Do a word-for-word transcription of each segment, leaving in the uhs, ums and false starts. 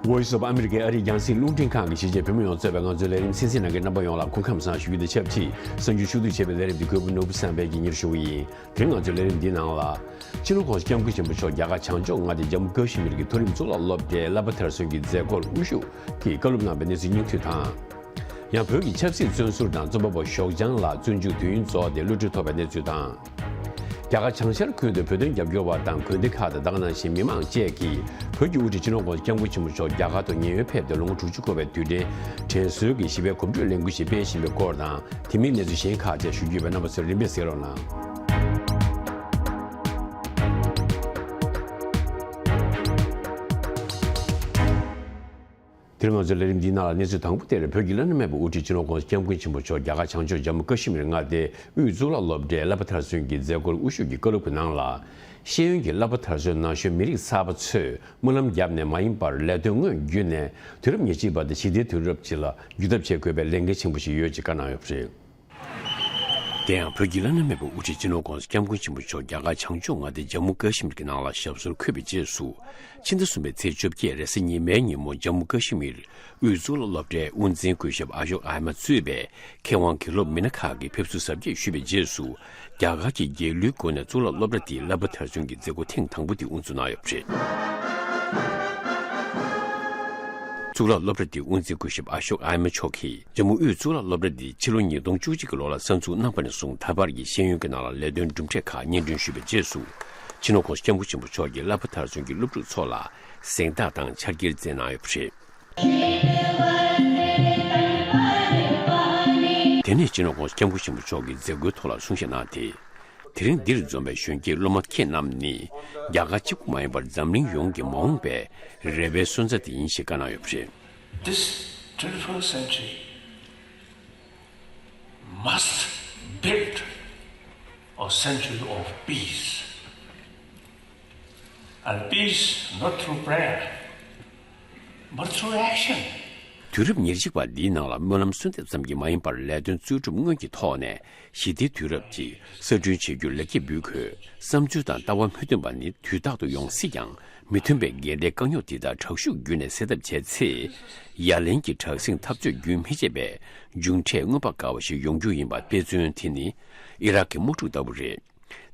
Voice of America ཨ་རིའི་རྒྱང་སྲིང་རླུང་འཕྲིན་ཁང་གི་གཞིས་བྱེས་བོད་མི་ཡོངས་གཙོས་པའི་ང་ཚོའི་ལས་རིམ་གསན་གཟིགས་གནང་མཁན་རྣམ་པ་ཡོངས་ལ་སྐུ་ཁམས་བཟང་ཞུ་རྒྱུ་དང་ཆབས་ཅིག་གསར་འགྱུར་ཕྱོགས་བསྡུས་བྱས་པའི་ལས་རིམ་འདི་གུས་པ་ནོར་བུ་བསམ་འཕེལ་གྱིས་སྙན་ཞུ་ཞུ་གི་ཡིན། དེ་རིང་ང་ཚོའི་ལས་རིམ་འདིའི་ནང་ལ། སྤྱི་ནོར་༸གོང་ས་༸སྐྱབས་མགོན་ཆེན་པོ་མཆོག་རྒྱ་གར་བྱང་ཕྱོགས་མངའ་སྡེ་ཇམ་མུ་ཀ་ཤི་མིར་གྱི་མཐོ་རིམ་གཙུག་ལག་སློབ་གྲྭའི་བསླབ་པ་མཐར་སོན་གྱི་མཛད་སྒོར་དབུ་བཞུགས་ཀྱིས་བཀའ་སློབ་གནང་བའི་གནས་ཚུལ་སྙིང་བསྡུས་དང་། ཡང་བོད་ཀྱི་ཆབ་སྲིད་བཙོན་ཟུར་དང་རྩོམ་པ་པོ་ཞོགས་ལྗང་ལགས་བཙོན་འཇུག་དུས་ཡུན་རྫོགས་ཏེ་གློད་གྲོལ་ཐོབ་པའི་གནས་ཚུལ་དང་། རྒྱ་གར་བྱང་ཤར་ཁུལ་དུ་བོད་དོན་རྒྱབ་སྐྱོར་བ་དང་དགོན་སྡེ་ཁག་དང་ད་ག་ནང་བཞིན་མི་མང་བཅས་ཀྱིས་བོད་ཀྱི་དབུ་ཁྲིད་སྤྱི་ནོར་༸གོང་ས་༸སྐྱབས་མགོན་ཆེན་པོ་མཆོག་རྒྱ་གར་དུ་ཉེན་གཡོལ་ཕེབས་ཏེ་ལོ་ངོ་དྲུག་ཅུ་འཁོར་བའི་དུས་དྲན་དྲན་གསོའི་གི་ཞི་བའི་གོམ་བགྲོད་ལས་འགུལ་ཞིག་སྤེལ་བཞིན་པའི་སྐོར་དང་། དེ་མིན་གནས་ཚུལ་གཞན་ཁག་བཅས་ཞུ་རྒྱུ་ཡོད་པས་རྣམ་པ་ཚོས་རིམ་པས་གསན་རོགས་གནང་། དེ་རིང་ང་ཚོའི་ལས་རིམ་འདིའི་ནང་ལ་གནས་ཚུལ་དང་པོ་དེར་བོད་ཀྱི་བླ་ན་མེད་པའི་དབུ་ཁྲིད་སྤྱི་ནོར་༸གོང་ས་༸སྐྱབས་མགོན་ཆེན་པོ་མཆོག་རྒྱ་གར་བྱང་ཕྱོགས་ཇམ་མུ་ཀ་ཤི་མིར་མངའ་སྡེའི་དབུས་གཙུག་ལག་སློབ་གྲྭའི་བསླབ་པ་མཐར་སོན་གྱི་མཛད་སྒོར་དབུ་བཞུགས་ཀྱིས་བཀའ་སློབ་ཀྱི་ནང་ལ། ཤེས་ཡོན་གྱི་བསླབ་པ་མཐར་སོན་ནང་གཞོན་མི་རིགས་གསར་པ་ཚོས་སྨོན་ལམ་བརྒྱབ་ནས་མ་ཡིན་པར་ལས་དོན་དངོས་བརྒྱུད་ནས་དུས་རབས་ཉེར་གཅིག་པ་དང་ཞི་བདེའི་དུས་རབས་ཅིག་ལ་འཇུས་ཐབས་བྱེད་དགོས་པའི་ལས་འགན་ཆེན་པོ་ཞིག་ཡོད་ཅེས་བཀའ་གནང་ཡོད་པ་རེད། དེ་ཡང་བོད་ཀྱི་བླ་ན་མེད་པའི་དབུ་ཁྲིད་སྤྱི་ནོར་༸གོང་ས་༸སྐྱབས་མགོན་ཆེན་པོ་མཆོག་རྒྱ་གར་བྱང་ཕྱོགས་མངའ་སྡེ་ཇམ་མུ་ཀ་ཤི་མིར་གྱི་ནང་ལ་ཞབས་སོར་འཁོད་པའི་རྗེས་སུ། ཕྱི་ཟླ་གསུམ་པའི་ཚེས་བཅོ་བརྒྱད་རེས་གཟའ་ཉི་མའི་ཉིན་མོ་ཇམ་མུ་ཀ་ཤི་མིར་དབུས་གཙུག་ལག་སློབ་གྲྭའི་དབུ་འཛིན་སྐུ་ཞབས་ཨ་ཤོག་ཨ་མ་གཙོས་པའི་མཁས་དབང་དགེ་སློབ་མི་སྣ་ཁག་གིས་ཕེབས་བསུ་གཟབ་རྒྱས་ཞུས་པའི་རྗེས་སུ། རྒྱ་གར་གྱི་རྒྱལ་གླུའི་སྒོ་ནས་གཙུག་ལག་སློབ་གྲྭ་འདིའི་བསླབ་པ་མཐར་སོན་གྱི་མཛད་སྒོ་ཐེངས་དང་པོ་དེ་དབུ་འཛུགས་གནང་ཡོད་པ་རེད། གཙུག་ལག་སློབ་གྲྭ་འདིའི་དབུ་འཛིན་སྐུ་ཞབས་ཨ་ཤོག་ཨ་མ་མཆོག་གིས་ཇམ་མུ་དབུས་གཙུག་ལག་སློབ་གྲྭ་འདི་ཕྱི་ལོ་ཉིས་སྟོང་བཅུ་གཅིག་གི་ལོ་ལ་གསར་འཛུགས་གནང་བ་ནས་བཟུང་ད་བར་གྱི་ཤེས་ཡོན་གྱི་ནང་ལ་ལས་དོན་གྲུབ་འབྲས་ཁག་སྙན་སྒྲོན་ཞུས་པའི་རྗེས་སུ། སྤྱི་ནོར་༸གོང་ས་༸སྐྱབས་མགོན་ཆེན་པོ་མཆོག་གིས་བསླབ་པ་མཐར་སོན་གྱི་སློབ་ཕྲུག་ཚོ་ལ་གཟེངས་རྟགས་དང་ཕྱག་འཁྱེར་སྩལ་གནང་ཡོད་པ་རེད། དེ་ནས་སྤྱི་ནོར་༸གོང་ས་༸སྐྱབས་མགོན་ཆེན་པོ་མཆོག་གིས་མཛད་སྒོའི་ཐོག་ལ་གསུང་བཤད་གནང་སྟེ། དེ་རིང་འདིར་འཛོམས་པའི་གཞོན་སྐྱེས་སློབ་མ་ཁྱེད་རྣམས་ནི་རྒྱ་གར་གཅིག་པུ་མ་ཡིན་པར་འཛམ་གླིང་ཡོངས་ཀྱི་མ་འོངས་པའི་རེ་བའི་སོན་རྩ་དེ་ཡིན་ཞེས་བཀའ་གནང་ཡོད་པ་རེད། This twenty-first century must build a century of peace. And peace not through prayer, but through action. དུས་རབས་ཉེར་གཅིག་པ་འདིའི་ནང་ལ་སྨོན་ལམ་གསོལ་འདེབས་ཙམ་གྱིས་མ་ཡིན་པར་ལས་དོན་གཙོ་གྲུབ་དངོས་ཀྱི་ཐོག་ནས་ཞི་བདེའི་དུས་རབས་ཅིག་གསར་སྐྲུན་བྱེད་རྒྱུར་ལེགས་སྐྱེས་འབུལ་དགོས། བསམ་ཚུལ་དང་ལྟ་བ་མི་མཐུན་པ་ནི་དུས་རྟག་ཏུ་ཡོང་སྲིད་ཀྱང་། མི་མཐུན་པའི་འགལ་ཟླའི་དཀའ་རྙོག་འདི་དག་དྲག་ཤུགས་བརྒྱུད་ནས་སེལ་ཐབས་བྱས་ཚེ། ཡ་ལན་གྱི་དྲག་ཟིང་འཐབ་རྩོད་རྒྱུན་མི་ཆད་པའི་མཇུག་འབྲས་མངོན་པ་དཀའ་བ་ཞིག་ཡོང་རྒྱུ་ཡིན་པ་དཔེ་མཚོན་དེ་ནི་ཨི་རག་གི་དམག་འཁྲུག་ལྟ་བུ་རེད།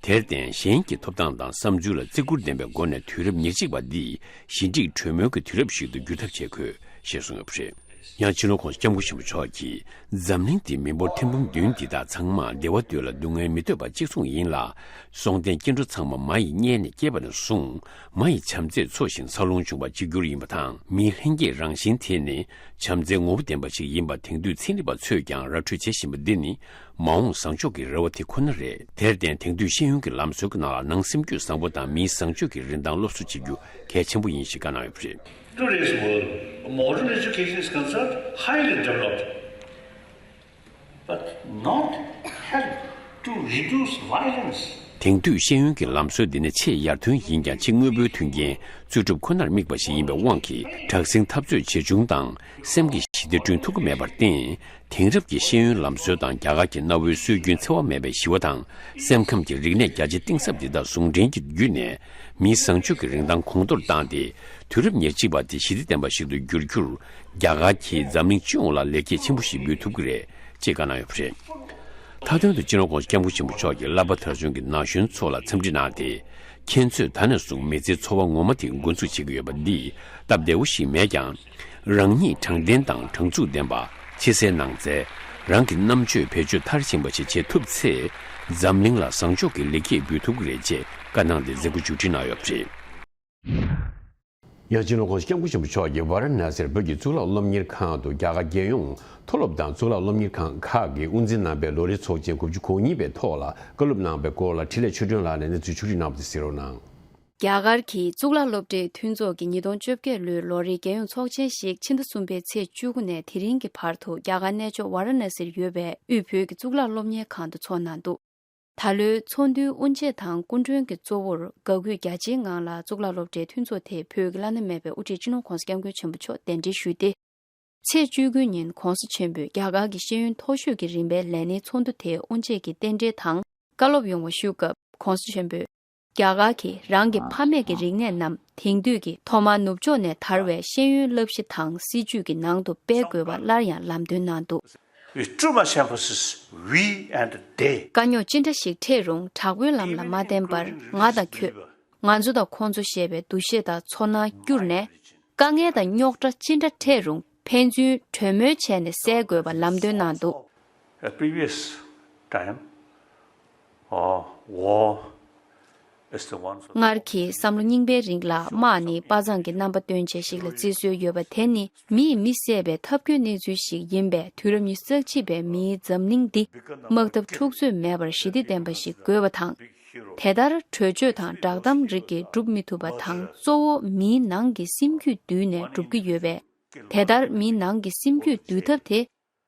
དེར་བརྟེན་གཞན་གྱི་ཐོབ་ཐང་དང་བསམ་ཚུལ་ལ་བརྩི་བཀུར་ལྡན་པའི་སྒོ་ནས་དུས་རབས་ཉེར་གཅིག་པ་འདི་ཞི་འགྲིག་གྲོས་མོལ་གྱི་དུས་རབས་ཤིག་ཏུ་བསྒྱུར་ཐབས་བྱེད་དགོས་ཞེས་གསུངས་ཡོད་པ་རེད། ཡང་སྤྱི་ནོར་༸གོང་ས་༸སྐྱབས་མགོན་ཆེན་པོ་མཆོག་གིས་འཛམ་གླིང་འདི་མི་འབོར་ཐེར་འབུམ་བདུན་འདི་དག་ཚང་མ་བདེ་བ་འདོད་ལ་སྡུག་བསྔལ་མི་འདོད་པ་གཅིག་མཚུངས་ཡིན་ལ། སྲོང་བཙན་སྐྱེ་འགྲོ་ཚང་མ་མ་ཡི་མངལ་ནས་སྐྱེས་པ་ནས་བཟུང་མ་ཡི་བྱམས་བརྩེས་འཚོ་ཞིང་འཚར་ལོངས་བྱུང་བ་གཅིག་གྱུར་ཡིན་པ་དང་མིའི་ལྷན་སྐྱེས་རང་བཞིན་དེ་ནི་བྱམས་བརྩེའི་ངོ་བོ་ལྡན་པ་ཞིག་ཡིན་པ་དེང་དུས་ཚན་རིག་པ་ཚོས་ཀྱང་ར་སྤྲོད་བྱེད་བཞིན་པ་འདི་ནི། མ་འོངས་བཟང་ཕྱོགས་ཀྱི་རེ་བ་དེ་ཁོ་ན་རེད། དེར་བརྟེན་དེང་དུས་ཤེས་ཡོན་གྱི་ལམ་སྲོལ་གྱི་ནང་ལ་ནང་སེམས་རྒྱུད་བཟང་པོ་དང་མིའི་བཟང་སྤྱོད་ཀྱི་རིན་ཐང་སློབ་གསོ་བྱེད་རྒྱུ་གལ་ཆེན་པོ་ཡིན་ཞེས་བཀའ་གནང་ཡོད་པ་རེད། Today's world, modern education is concerned, highly developed, but not help to reduce violence. དེང་དུས་ཤེས་ཡོན་གྱི་ལམ་སྲོལ་འདི་ནི་ཆེས་ཡར་ཐོན་ཡིན་ཀྱང་ཕྱི་དངོས་པོའི་མཐུན་རྐྱེན་རྩོད་སྒྲུབ་ཁོ་ནར་དམིགས་པ་ཞིག་ཡིན་པའི་དབང་གིས་དྲག་ཟིང་འཐབ་རྩོད་ཇེ་ཆུང་དང་སེམས་ཀྱི་ཞི་བདེ་བསྐྲུན་ཐུབ་ཀྱི་མེད་པར་བརྟེན། དེང་རབས་ཀྱི་ཤེས་ཡོན་ལམ་སྲོལ་དང་རྒྱ་གར་གྱི་གནའ་བོའི་སྲོལ་རྒྱུན་འཚེ་བ་མེད་པའི་ཞི་བ་དང་སེམས་ཁམས་ཀྱི་རིག་གནས་རྒྱ་ཆེ་གཏིང་ཟབ་འདི་དག་ཟུང་འབྲེལ་གྱི་བརྒྱུད་ནས་མིའི་བཟང་སྤྱོད་ཀྱི་རིན་ཐང་གོང་མཐོར་བཏང་སྟེ་དུས་རབས་ཉེར་གཅིག་པ་དེ་ཞི་བདེ་ལྡན་པ་ཞིག་ཏུ་འགྱུར་རྒྱུར་རྒྱ་གར་གྱིས་འཛམ་གླིང་སྤྱི་ཡོངས་ལ་ལེགས་སྐྱེས་ཆེན་པོ་ཞིག་འབུལ་ཐུབ་ཀྱི་རེད་ཅེས་བཀའ་གནང་ཡོད་པ་རེད། མཐའ་དོན་དུ་སྤྱི་ནོར་༸གོང་ས་༸སྐྱབས་མགོན་ཆེན་པོ་མཆོག་གིས་བསླབ་པ་མཐར་སོན་གྱི་ན་གཞོན་ཚོ་ལ་འཚམས་འདྲི་གནང་སྟེ། ཁྱེད་ཚོས་ད་ནས་བཟུང་མི་ཚེའི་འཚོ་བ་ངོ་མ་དེ་འགོ་འཛུགས་བྱེད་ཀྱི་ཡོད་པ་འདིས་སྟབས་བདེ་བོ་ཞིག་མེད་ཀྱང་། རང་ཉིད་དྲང་བདེན་དང་དྲང་ཚུགས་ལྡན་པ། ཕྱི་གསལ་ནང་གསལ། རང་གི་རྣམ་དཔྱོད་བེད་སྤྱོད་མཐར་ཕྱིན་པ་ཞིག་བྱེད་ཐུབ་ཚེ། འཛམ་གླིང་ལ་བཟང་ཕྱོགས་ཀྱི་ལེགས་སྐྱེས་འབུལ་ཐུབ་ཀྱི་རེད་ཅེས་བཀའ་གནང་སྟེ་མཛད་སྒོ་མཇུག་སྒྲིལ་གནང་ཡོད་པ་རེད། ཡང་སྤྱི་ནོར་༸གོང་ས་༸སྐྱབས་མགོན་ཆེན་པོ་མཆོག་གིས་ཝཱ་ར་ཎ་སིར་བོད་ཀྱི་གཙུག་ལག་སློབ་གཉེར་ཁང་དུ་རྒྱ་གར་རྒྱལ་ཡོངས་མཐོ་སློབ་དང་གཙུག་ལག་སློབ་གཉེར་ཁང་ཁག་གིས་དབུ་འཛིན་གནང་པའི་ལོ་རེའི་ཚོགས་ཆེན་དགུ་བཅུ་གོ་གཉིས་པའི་ཐོག་ལ་བཀའ་སློབ་གནང་བའི་སྐོར་ལ་འཕྲིན་ལས་ཆོས་སྒྲོན་ལགས་ནས་གནས་ཚུལ་ཕྱོགས་སྒྲིག་གནང་བ་དེ་གཟིགས་རོགས་གནང་། རྒྱ་གར་གྱི་གཙུག་ལག་སློབ་གྲྭའི་མཐུན་ཚོགས་ཀྱིས་ཉིས་སྟོང་བཅོ་བརྒྱད་ལོའི་ལོ་རེའི་རྒྱལ་ཡོངས་ཚོགས་ཆེན་ཞིག་ཕྱི་ཟླ་གསུམ་པའི་ཚེས་བཅུ་དགུ་ནས་དེ་རིང་གི་བར་དུ་རྒྱ་གར་གནས་མཆོག་ཝཱ་ར་ཎ་སིར་ཡོད་པའི་དབུས་བོད་ཀྱི་གཙུག་ལག་སློབ་གཉེར་ཁང་དུ་འཚོགས་གནང་འདུག་ད་ལོའི་ཚོགས་འདུའི་དབུ་འབྱེད་དང་སྐུ་མགྲོན་གྱི་གཙོ་བོར་དགའ་གུས་རྒྱ་ཆེའི་ངང་ལ་གཙུག་ལག་སློབ་གྲྭའི་མཐུན་ཚོགས་དེས་བོད་ཀྱི་བླ་ན་མེད་པའི་དབུ་ཁྲིད་སྤྱི་ནོར་༸གོང་ས་༸སྐྱབས་མགོན་ཆེན་པོ་མཆོག་གདན་འདྲེན་ཞུས་ཏེ། ཚེས་བཅུ་དགུ་ཉིན་༸གོང་ས་ཆེན་པོས་རྒྱ་གར་གྱི་ཤེས་ཡོན་མཐོ་ཤོས་ཀྱི་རིམ་པའི་ལས་སྣེའི་ཚོགས་འདུ་དེའི་དབུ་འབྱེད་ཀྱི་རྟེན་འབྲེལ་དང་བཀའ་སློབ་ཡོང་བ་ཞུ་སྐབས་༸གོང་ས་ཆེན་པོས། རྒྱ་གར་གྱིས་རང་གི་ཕ་མེས་ཀྱི་རིག་གནས་རྣམས་དེང་དུས་ཀྱི་ཐོག་མར་ནུབ་ཕྱོགས་ནས་དར་བའི་ཤེས་ཡོན་བསླབ་གཞི་དང་སྲིད་ཇུས་ཀྱི་ནང་དུ་སྤེལ་དགོས་པ་སླར་ཡང་ལམ་སྟོན་གནང་འདུག With too much emphasis, we and they. དཀའ་རྙོག་ཅི་འདྲ་ཞིག་འཕྲད་རུང་དྲག་པོའི་ལམ་ལ་མ་བརྟེན་པར་ང་དང་ཁྱོད། ང་ཚོ་དང་ཁོང་ཚོ་ཞེས་པའི་འདུ་ཤེས་དང་ཚོར་སྣང་བསྒྱུར་ནས། དཀའ་ངལ་དང་རྙོག་དྲ་ཅི་འདྲ་འཕྲད་རུང་ཕན་ཚུན་གྲོས་མོལ་བྱས་ནས་སེལ་དགོས་པ་ལམ་སྟོན་གནང་འདུག At previous time, or war is the one for. སྔར་གྱི་བསམ་བློ་རྙིང་པའི་རིང་ལ་དམག་ནི་དཔའ་མཛངས་ཀྱི་རྣམ་པ་སྟོན་བྱེད་ཞིག་ལ་བརྩི་སྲོལ་ཡོད་པ་དེ་ནི་མིས་མི་བསད་པའི་ཐབས་སྐྱོའི་གནས་ཚུལ་ཞིག་ཡིན་པས། དུས་རབས་ཉི་ཤུ་རྩ་གཅིག་པའི་མིའི་འཛམ་གླིང་འདི་དམག་འཐབ་འཁྲུག་རྩོད་མེད་པར་ཞི་བདེ་ལྡན་པ་ཞིག་དགོས་པ་དང་། དེ་ལྟར་གྲོས་ཆོད་དང་བསྒྲགས་གཏམ་རིགས་ཀྱིས་སྒྲུབ་མི་ཐུབ་པ་དང་། གཙོ་བོ་མིའི་ནང་གི་སེམས་རྒྱུད་བསྡུས་ནས་སྒྲུབ་ཀྱི་ཡོད་པས། དེ་ལྟར་མིའི་ནང་གི་སེམས་རྒྱུད་བསྡུ་ཐབས་དེ་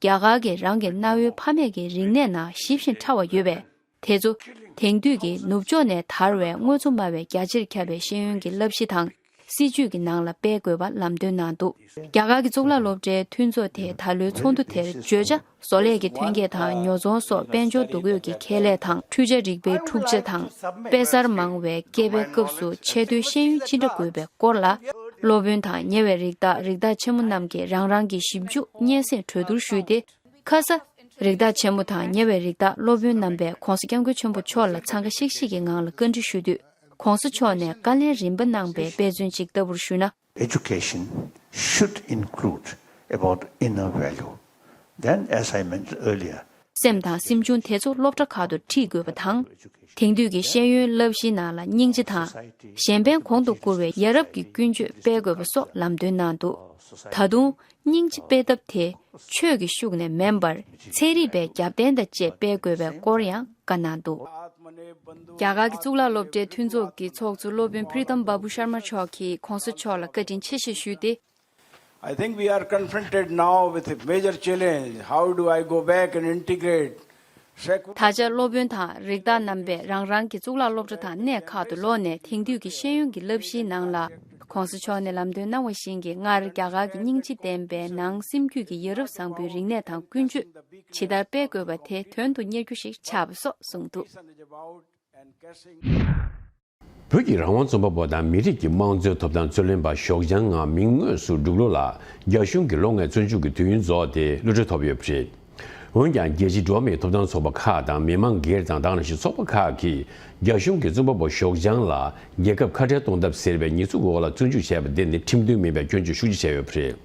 རྒྱ་གར་གྱི་རང་གི་གནའ་བོའི་ཕ་མེས་ཀྱི་རིག་གནས་ནང་ཞིབ་ཅིང་ཕྲ་བ་ཡོད་པས། དེ་ཚོ་དེང་དུས་ཀྱི་ནུབ་ཕྱོགས་ནས་དར་བའི་དངོས་གཙོ་སྨྲ་བའི་རྒྱ་ཆེར་ཁྱབ་པའི་ཤེས་ཡོན་གྱི་བསླབ་གཞི་དང་སྲིད་ཇུས་ཀྱི་ནང་ལ་སྤེལ་དགོས་པ་ལམ་སྟོན་གནང་འདུག་རྒྱ་གར་གྱི་གཙུག་ལག་སློབ་གྲྭའི་མཐུན་ཚོགས་དེས་ད་ལོའི་ཚོགས་འདུ་དེར་བརྗོད་བྱ། བཟོ་ལས་ཀྱི་ཐོན་སྐྱེད་དང་ཉོ་ཚོང་སོགས་དཔལ་འབྱོར་འདུ་འགོད་ཀྱི་ཁེ་ལས་དང་འཕྲུལ་ཆས་རིག་པའི་འཁྲུག་ཆ་དང་དཔེ་གསར་མང་བའི་སྐྱེས་པའི་སྐབས་སུ་ཆེས་མཐོའི་ཤེས་ཡོན་ཅི་འདྲ་དགོས་པའི་སྐོར་ལ། སློབ་དཔོན་དང་ཉེ་བའི་རིགས་བདག་རིགས་བདག་ཆེན་མོ་རྣམས་ཀྱིས་རང་རང་གི་ཞིབ་འཇུག་སྙན་སེང་གྲོས་བསྡུར་ཞུས་ཏེ། ཁ་ས། རིགས་བདག་ཆེན་མོ་དང་ཉེ་བའི་རིགས་བདག་སློབ་དཔོན་རྣམ་པས་༧གོང་ས་༧སྐྱབས་མགོན་ཆེན་པོ་མཆོག་ལ་འཚང་ཁ་ཤིག་ཤིག་གི་ངང་ལ་བཀའ་འདྲི་ཞུ་དུས། ༸གོང་ས་མཆོག་ནས་བཀའ་ལན་རིམ་པ་གནང་པའི་དཔེ་མཚོན་ཅིག་ལྟ་བུར་ཞུས་ན། Education should include about inner value. Then, as I mentioned earlier, སེམས་དང་སེམས་བྱུང་དེ་ཚོ་སློབ་གྲྭ་ཁག་ཏུ་ཁྲིད་དགོས་པ་དང་། དེང་དུས་ཀྱི་ཤེས་ཡོན་བསླབ་གཞིའི་ནང་ལ་སྙིང་རྗེ་དང་། གཞན་ཕན་གོང་དུ་བཀུར་བའི་ཡ་རབས་ཀྱི་ཀུན་སྤྱོད་སྤེལ་དགོས་པ་སོགས་ལམ་སྟོན་གནང་འདུག་ད་དུང་། སྙིང་རྗེ་སྤེལ་ཐབས་དེ་ཆོས་ཀྱི་ཤུགས་ནས་མིན་པར་ཚན་རིག་པའི་རྒྱབ་རྟེན་དང་བཅས་སྤེལ་དགོས་པའི་སྐོར་ཡང་བཀའ་གནང་འདུག་རྒྱ་གར་གྱི་གཙུག་ལག་སློབ་གྲྭའི་མཐུན་ཚོགས་ཀྱི་ཚོགས་གཙོ་སློབ་དཔོན་Pritam Babu Sharma མཆོག་གིས་༸གོང་ས་མཆོག་ལ་བཀའ་དྲིན་ཆེ་ཞེས་ཞུས་ཏེ། I think we are confronted now with a major challenge. How do I go back and integrate ད་ཆ་སློབ་དཔོན་དང་རིགས་བདག་རྣམ་པས་རང་རང་གི་གཙུག་ལག་སློབ་གྲྭ་དང་གནས་ཁག་ཏུ་ལོག་ནས་དེང་དུས་ཀྱི་ཤེས་ཡོན་གྱི་བསླབ་གཞིའི་ནང་ལ་༸གོང་ས་མཆོག་ནས་ལམ་སྟོན་གནང་བ་བཞིན་གྱི་སྔར་རྒྱ་གར་གྱི་སྙིང་རྗེ་ལྡན་པའི་ནང་སེམས་རྒྱུད་ཀྱི་ཡ་རབས་བཟང་པོའི་རིག་གནས་དང་ཀུན་སྤྱོད་ཇི་ལྟར་སྤེལ་དགོས་པ་དེ་དོན་དུ་གཉེར་རྒྱུ་ཞིག་ཆགས་པ་སོགས་གསུངས་འདུག་བོད་ཀྱི་རང་དབང་རྩོམ་པ་པོ་དང་མི་རིགས་ཀྱི་དམངས་གཙོའི་ཐོབ་ཐང་རྩོད་ལེན་པ་ཞོགས་ལྗང་ངག་མིག་དངོས་སུ་འབྲུག་ལོ་ལ་རྒྱ་གཞུང་གིས་ལོ་ལྔའི་བཙོན་འཇུག་གི་དུས་ཡུན་རྫོགས་ཏེ་གློད་གྲོལ་ཐོབ་ཡོད་པ་རེད། འོན་ཀྱང་རྒྱལ་སྤྱིའི་འགྲོ་བ་མིའི་ཐོབ་ཐང་ཚོགས་པ་ཁག་དང་མི་མང་སྒེར་དང་དེ་ནང་བཞིན་ཚོགས་པ་ཁག་གིས་རྒྱ་གཞུང་གིས་རྩོམ་པ་པོ་ཞོགས་ལྗང་ལ་རྒྱལ་ཁབ་ཁ་བྲལ་གཏོང་ཐབས་ཟེར་བའི་ཉེས་འཛུགས་འོག་ལ་བཙོན་འཇུག་བྱས་པ་འདི་ནི་ཁྲིམས་མཐུན་མིན་པའི་སྐྱོན་བརྗོད་ཤུགས་ཆེ་བྱས་ཡོད་པ་རེད།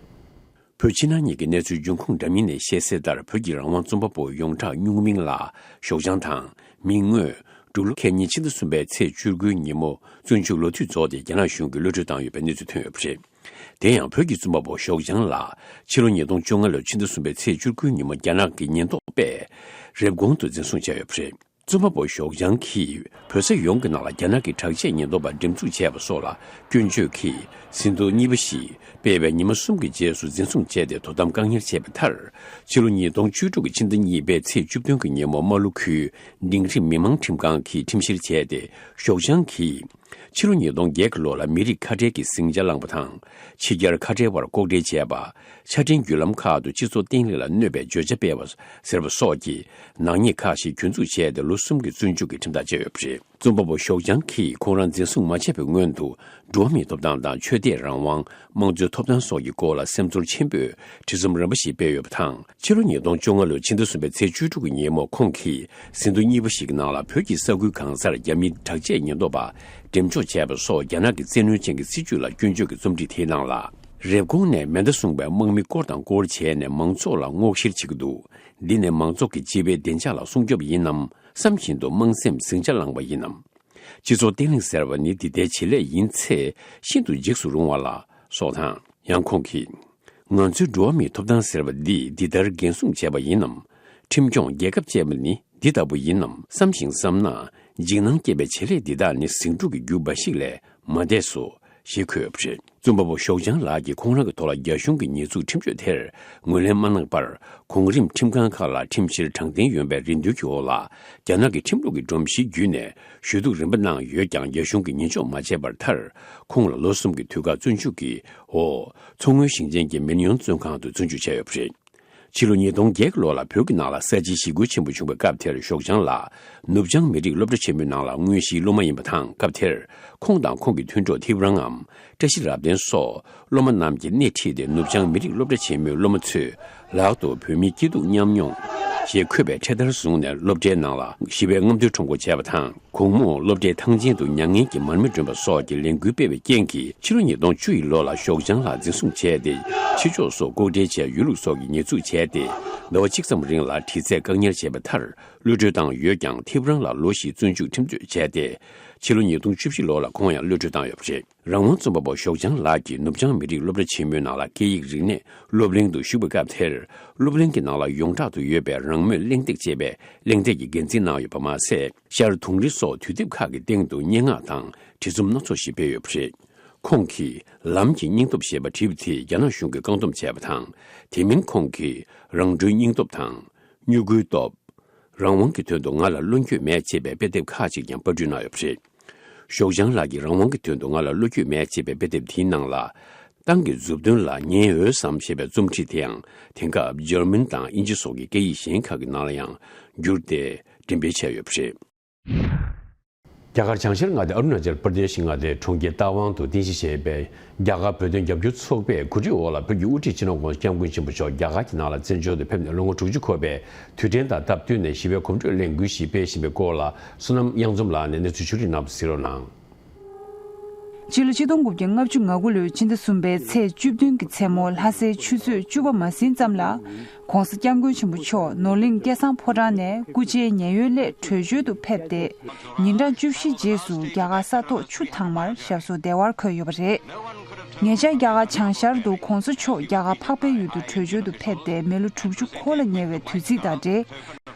བོད་ཕྱི་ནང་གཉིས་ཀྱི་གནས་ཚུལ་འབྱུང་ཁུངས་འདྲ་མིན་ནས་བཤད་གསལ་ལྟར། བོད་ཀྱི་རང་དབང་རྩོམ་པ་པོ་ཡོངས་གྲགས་སྨྱུག་མིང་ལགས་ཞོགས་ལྗང་དང་མིག་དངོས། འབྲུག་ལོ་ཁལ་གཉིས་ཕྱི་ཟླ་གསུམ་པའི་ཚེས་བཅུ་དགུའི་ཉིན་མོ་བཙོན་འཇུག་ལོ་དུས་རྫོགས་ཏེ་རྒྱ་ནག་གཞུང་གིས་གློད་གྲོལ་བཏང་ཡོད་པའི་གནས་ཚུལ་ཐོན་ཡོད་པ་རེད། དེ་ཡང་བོད་ཀྱི་རྩོམ་པ་པོ་ཞོགས་ལྗང་ལགས་ཕྱི་ལོ་ཉིས་སྟོང་བཅོ་ལྔ་ལོའི་ཕྱི་ཟླ་གསུམ་པའི་ཚེས་བཅུ་དགུའི་ཉིན་མོ་རྒྱ་ནག་གི་ཉེན་རྟོག་པས་རེབ་གོང་དུ་འཛིན་བཟུང་བྱས་ཡོད་པ་རེད། རྩོམ་པ་པོ་ཞོགས་ལྗང་གིས་བོད་ས་ཡོངས་ཀྱི་ནང་ལ་རྒྱ་ནག་གི་དྲག་ཆས་ཉེན་རྟོག་པ་འགྲེམས་འཛུགས་བྱས་པ་སོགས་ལ་སྐྱོན་བརྗོད་ཀྱིས་ཟིན་ཐོ་གཉིས་པ་ཞིག་སྤེལ་བའི་ཉི་མ་གསུམ་གྱི་རྗེས་སུ་འཛིན་བཟུང་བྱས་ཏེ་དོ་དམ་བཀག་ཉར་བྱས་པའི་མཐར། ཕྱི་ལོ་ཉིས་སྟོང་བཅུ་དྲུག་གི་ཕྱི་ཟླ་གཉིས་པའི་ཚེས་བཅུ་བདུན་གྱི་ཉིན་མོ་རྨ་ལྷོ་ཁུལ་འབྲིང་རིམ་མི་མང་ཁྲིམས་ཁང་གིས་ཁྲིམས་བཤེར་བྱས་ཏེ། ཞོགས་ལྗང་གིས་ཕྱི་ལོ་ཉིས་སྟོང་བརྒྱད་ཀྱི་ལོ་ལ་མི་རིགས་ཁ་བྲལ་གྱི་ཟིང་ཆ་བསླངས་པ་དང་། ཕྱི་རྒྱལ་ཁ་བྲལ་བར་ལྐོག་འབྲེལ་བྱས་པ། ཆ་འཕྲིན་བརྒྱུད་ལམ་ཁག་ཏུ་སྤྱི་ཚོགས་བརྟན་ལྷིང་ལ་གནོད་པའི་བརྗོད་བྱ་སྤེལ་བ་ཟེར་བ་སོགས་ཀྱི་ནག་ཉེས་ཁག་ཞིག་གྱོད་འཛུགས་བྱས་ཏེ་ལོ་གསུམ་གྱི་བཙོན་འཇུག་གི་ཁྲིམས་ཐག་བཅད་ཡོད་པ་རེད། རྩོམ་པ་པོ་ཞོགས་ལྗང་གིས་ཁོང་རང་འཛིན་བཟུང་མ་བྱས་པའི་སྔོན་དུ་འགྲོ་བ་མིའི་ཐོབ་ཐང་དང་ཆོས་དད་རང་དབང་། དམངས་གཙོའི་ཐོབ་ཐང་སོགས་ཀྱི་སྐོར་ལ་སེམས་ཚོར་ཆེན་པོས་བྲིས་རྩོམ་རིམ་པ་ཞིག་སྤེལ་ཡོད་པ་དང་། ཕྱི་ལོ་ཉིས་སྟོང་བཅོ་ལྔ་ལོའི་ཕྱི་ཟླ་གསུམ་པའི་ཚེས་བཅུ་དྲུག་གི་ཉིན་མོ་ཁོང་གིས་ཟིན་ཐོ་གཉིས་པ་ཞིག་གི་ནང་ལ་བོད་ཀྱི་ས་ཁུལ་གང་སར་རྒྱ་མིའི་དྲག་ཆས་ཉེན་རྟོག་པ་འགྲེམས་འཇོག་བྱས་པ་སོགས་རྒྱ་ནག་གི་བཙན་གནོན་ཅན་གྱི་སྲིད་བྱུས་ལ་སྐྱོན་བརྗོད་ཀྱི་རྩོམ་བྲིས་དེའི་ནང་ལ། རེབ་གོང་ནས་མེ་མདའ་བཟུང་བའི་དམག་མི་སྐོར་དང་སྐོར་བྱས་ནས་མང་ཚོགས་ལ་སྔོག་བཤེར་བྱེད་ཀྱི་འདུག་འདི་ནི་མང་ཚོགས་ཀྱི་སྤྱི་པའི་བདེ་འཇགས་ལ་སྲུང་སྐྱོབ་ཡིན་ནམ། བསམ་བཞིན་དུ་དམངས་སེམས་ཟིང་ཆ་བསླངས་པ་ཡིན་ནམ། སྤྱི་ཚོགས་བརྟན་ལྷིང་ཟེར་བ་ནི་འདི་ལྟའི་བྱེད་ལས་ཡིན་ཚེ་ཤིན་ཏུ་འཇིགས་སུ་རུང་བ་ལ་སོགས་དང་། ཡང་ཁོང་གིས། ང་ཚོའི་འགྲོ་བ་མིའི་ཐོབ་ཐང་ཟེར་བ་འདི་འདི་ལྟར་འགན་སྲུང་བྱས་པ་ཡིན་ནམ། ཁྲིམས་སྐྱོང་རྒྱལ་ཁབ་ཅེས་པ་ནི་འདི་ལྟ་བུ་ཡིན་ནམ་བསམ་ཞིང་བསམ་ན། འཇིགས་སྣང་སྐྱེ་བའི་བྱེད་ལས་འདི་དག་ནི་ཟིང་འཁྲུག་གི་རྒྱུ་འབའ་ཞིག་ལས་མ་འདས་སོ། ཞེས་འཁོད་ཡོད་པ་རེད། རྩོམ་པ་པོ་ཞོགས་ལྗང་ལགས་ཀྱིས་ཁོང་རང་གི་ཐོག་ལ་རྒྱ་གཞུང་གི་ཉེས་འཛུགས་ཁྲིམས་གཅོད་དེར་ངོས་ལེན་མ་གནང་བར། གོང་རིམ་ཁྲིམས་ཁང་ཁག་ལ་ཁྲིམས་བཤེར་དྲང་བདེན་ཡོད་པའི་རེ་འདུན་གྱི་འོག་ལ། རྒྱ་ནག་གི་ཁྲིམས་ལུགས་ཀྱི་སྒྲོམ་གཞིའི་བརྒྱུད་ནས་ཞུ་གཏུག་རིམ་པ་གནང་ཡོད་ཀྱང་། རྒྱ་གཞུང་གིས་ཉེས་འཇོག་མ་བྱས་པར་མཐར། ཁོང་ལ་ལོ་གསུམ་གྱི་དུས་བཀག་བཙོན་འཇུག་གི་འོག་མཚོ་སྔོན་ཞིང་ཆེན་གྱི་མིན་ཡོན་བཙོན་ཁང་དུ་བཙོན་འཇུག་བྱས་ཡོད་པ་རེད། ཕྱི་ལོ་ཉིས་སྟོང་བརྒྱད་ཀྱི་ལོ་ལ་བོད་ཀྱི་ནང་ལ་ས་བྱི་ཞི་རྒོལ་ཆེན་པོ་བྱུང་བའི་སྐབས་དེར་ཞོགས་ལྗང་ལགས་ནུབ་བྱང་མི་རིགས་སློབ་གྲྭ་ཆེན་མོའི་ནང་ལ་དངོས་གཞིའི་སློབ་མ་ཡིན་པ་དང་། སྐབས་དེར་ཁོང་དང་ཁོང་གི་མཐུན་གྲོགས་ཐེའུ་རང་ངམ་བཀྲ་ཤིས་རབ་བརྟན་སོགས་སློབ་མ་རྣམས་ཀྱིས་སྣེ་ཁྲིད་དེ་ནུབ་བྱང་མི་རིགས་སློབ་གྲྭ་ཆེན་མོའི་སློབ་མ་ཚོས་ལག་ཏུ་བོད་མིའི་སྐྱིད་སྡུག་མཉམ་མྱོང་ཞེས་འཁོད་པའི་འཕྲེད་དར་བཟུང་ནས་སློབ་གྲྭའི་ནང་ལ་ཞི་བའི་རྔམ་སྟོན་ཁྲོམ་སྐོར་བྱས་པ་དང་། དགོང་མོ་སློབ་གྲྭའི་ཐང་ཆེན་དུ་མྱ་ངན་གྱི་མར་མེ་སྒྲོན་པ་སོགས་ཀྱི་ལས་འགུལ་སྤེལ་བའི་རྐྱེན་གྱིས། ཕྱི་ལོ་ཉིས་སྟོང་བཅུ་ཡི་ལོ་ལ་ཞོགས་ལྗང་ལགས་འཛིན་བཟུང་བྱས་ཏེ། ཕྱི་ཕྱོགས་སུ་ལྐོག་འབྲེལ་བྱས་ཡོད་ལུགས་སོགས་ཀྱི་ཉེས་འཛུགས་བྱས་ཏེ། ཟླ་བ་གཅིག་ཙམ་རིང་ལ་དྲི་རྩད་བཀག་ཉར་བྱས་པའི་མཐར། གློད་གྲོལ་བཏང་ཡོད་ཀྱང་། ཐེའུ་རང་ལ་ལོ་བཞིའི་བཙོན་འཇུག་ཁྲིམས་གཅོད་བྱས་ཏེ། ཕྱི་ལོ་ཉིས་སྟོང་བཅུ་བཞི་ལོ་ལ་ཁོང་ཡང་གློད་གྲོལ་བཏང་ཡོད་པ་རེད། རང་དབང་རྩོམ་པ་པོ་ཞོགས་ལྗང་ལགས་ཀྱིས་ནུབ་བྱང་མི་རིགས་སློབ་གྲྭ་ཆེན་མོའི་ནང་ལ་སྐད་ཡིག་རིག་གནས་སློབ་གླིང་དུ་ཞུགས་པའི་སྐབས་དེར། སློབ་གླིང་གི་ནང་ལ་ཡོངས་གྲགས་སུ་ཡོད་པའི་རང་མོས་གླེང་སྟེགས་ཅེས་པའི་གླེང་སྟེགས་ཀྱི་འགན་འཛིན་གནང་ཡོད་པ་མ་ཟད། ཤར་དུང་རི་སོགས་དུས་དེབ་ཁག་གི་སྟེང་དུ་སྙན་ངག་དང་བྲིས་རྩོམ་སྣ་ཚོགས་ཤིག་སྤེལ་ཡོད་པ་རེད། ཁོང་གིས་ལམ་གྱི་སྙིང་སྟོབས་ཞེས་པ་བྲིས་པ་དེས་རྒྱ་ནག་གཞུང་གིས་བཀག་སྡོམ་བྱས་པ་དང་། དེ་མིན་ཁོང་གིས་རང་གྲོན་སྙིང་སྟོབས་དང་། མྱུ་གུའི་སྟོབས། རང་དབང་གི་དོན་དུ་ང་ལ་བློ་འགྱོད་མེད་ཅེས་པའི་དཔེ་དེབ་ཁག་ཅིག་ཀྱང་པར་སྐྲུན་གནང་ཡོད་པ་རེད། ཞོགས་ལྗང་ལགས་ཀྱིས་རང་དབང་གི་དོན་དུ་ང་ལ་བློ་འགྱོད་མེད་ཅེས་པའི་དཔེ་དེབ་དེའི་ནང་ལ། ཏང་གི་མཛུབ་སྟོན་ལ་ཉན་འོས་སམ་ཞེས་པའི་རྩོམ་བྲིས་དེའང་དེང་སྐབས་འཇར་མན་དང་དབྱིན་ཇི་སོགས་ཀྱི་སྐད་ཡིག་གཞན་ཁག་གི་ནང་ལ་ཡང་བསྒྱུར་ཏེ་འགྲེམས་སྤེལ་བྱས་ཡོད་པ་རེད། རྒྱ་གར་བྱང་ཤར་མངའ་སྡེ་ཨ་རུ་ན་ཅལ་པར་དེ་ཤི་མངའ་སྡེའི་གྲོང་ཁྱེར་རྟ་དབང་དུ་རྟེན་གཞི་བྱས་པའི་རྒྱ་གར་བོད་དོན་རྒྱབ་སྐྱོར་ཚོགས་པས་གོ་སྒྲིག་འོག་ལ་བོད་ཀྱི་དབུ་ཁྲིད་སྤྱི་ནོར་༧གོང་ས་༧སྐྱབས་མགོན་ཆེན་པོ་མཆོག་རྒྱ་གར་གྱི་ནང་ལ་བཙན་བྱོལ་དུ་ཕེབས་ནས་ལོ་ངོ་དྲུག་ཅུ་འཁོར་བའི་དུས་དྲན་དང་སྟབས་བསྟུན་ནས་ཞི་བའི་གོམ་བགྲོད་ལས་འགུལ་ཞིག་སྤེལ་བཞིན་པའི་སྐོར་ལ། བསོད་ནམས་དབྱངས་འཛོམས་ལགས་ནས་གནས་ཚུལ་ཕྱོགས་སྒྲིག་གནང་བ་གཟིགས་རོགས་གནང་། ཕྱི་ལོ་ཆིག་སྟོང་དགུ་བརྒྱ་ལྔ་བཅུ་ང་དགུ་ལོའི་ཕྱི་ཟླ་གསུམ་པའི་ཚེས་བཅུ་བདུན་གྱི་མཚན་མོ་ལྷ་སའི་ཆུ་ཚོད་བཅུ་པ་མ་ཟིན་ཙམ་ལ། ༧གོང་ས་༧སྐྱབས་མགོན་ཆེན་པོ་མཆོག་ནོར་གླིང་སྐལ་བཟང་ཕོ་བྲང་ནས་སྐུ་ཕྱྭའི་ཉེན་གཡོལ་སླད་བྲོས་བྱོལ་དུ་ཕེབས་ཏེ། ཉིན་གྲངས་བཅུ་བཞི་རྗེས་སུ་རྒྱ་གར་ས་ཐོག་ཆུ་དྭངས་མར་ཞབས་སོར་བདེ་བར་འཁོད་ཡོད་པ་རེད། ཉེ་ཆར་རྒྱ་གར་བྱང་ཤར་དུ་༧གོང་ས་མཆོག་རྒྱ་གར་འཕགས་པའི་ཡུལ་དུ་བྲོས་བྱོལ་དུ་ཕེབས་ཏེ་མི་ལོ་དྲུག་ཅུ་འཁོར་ལ་ཉེ་བའི་དུས་ཚིགས་དང་འབྲེལ།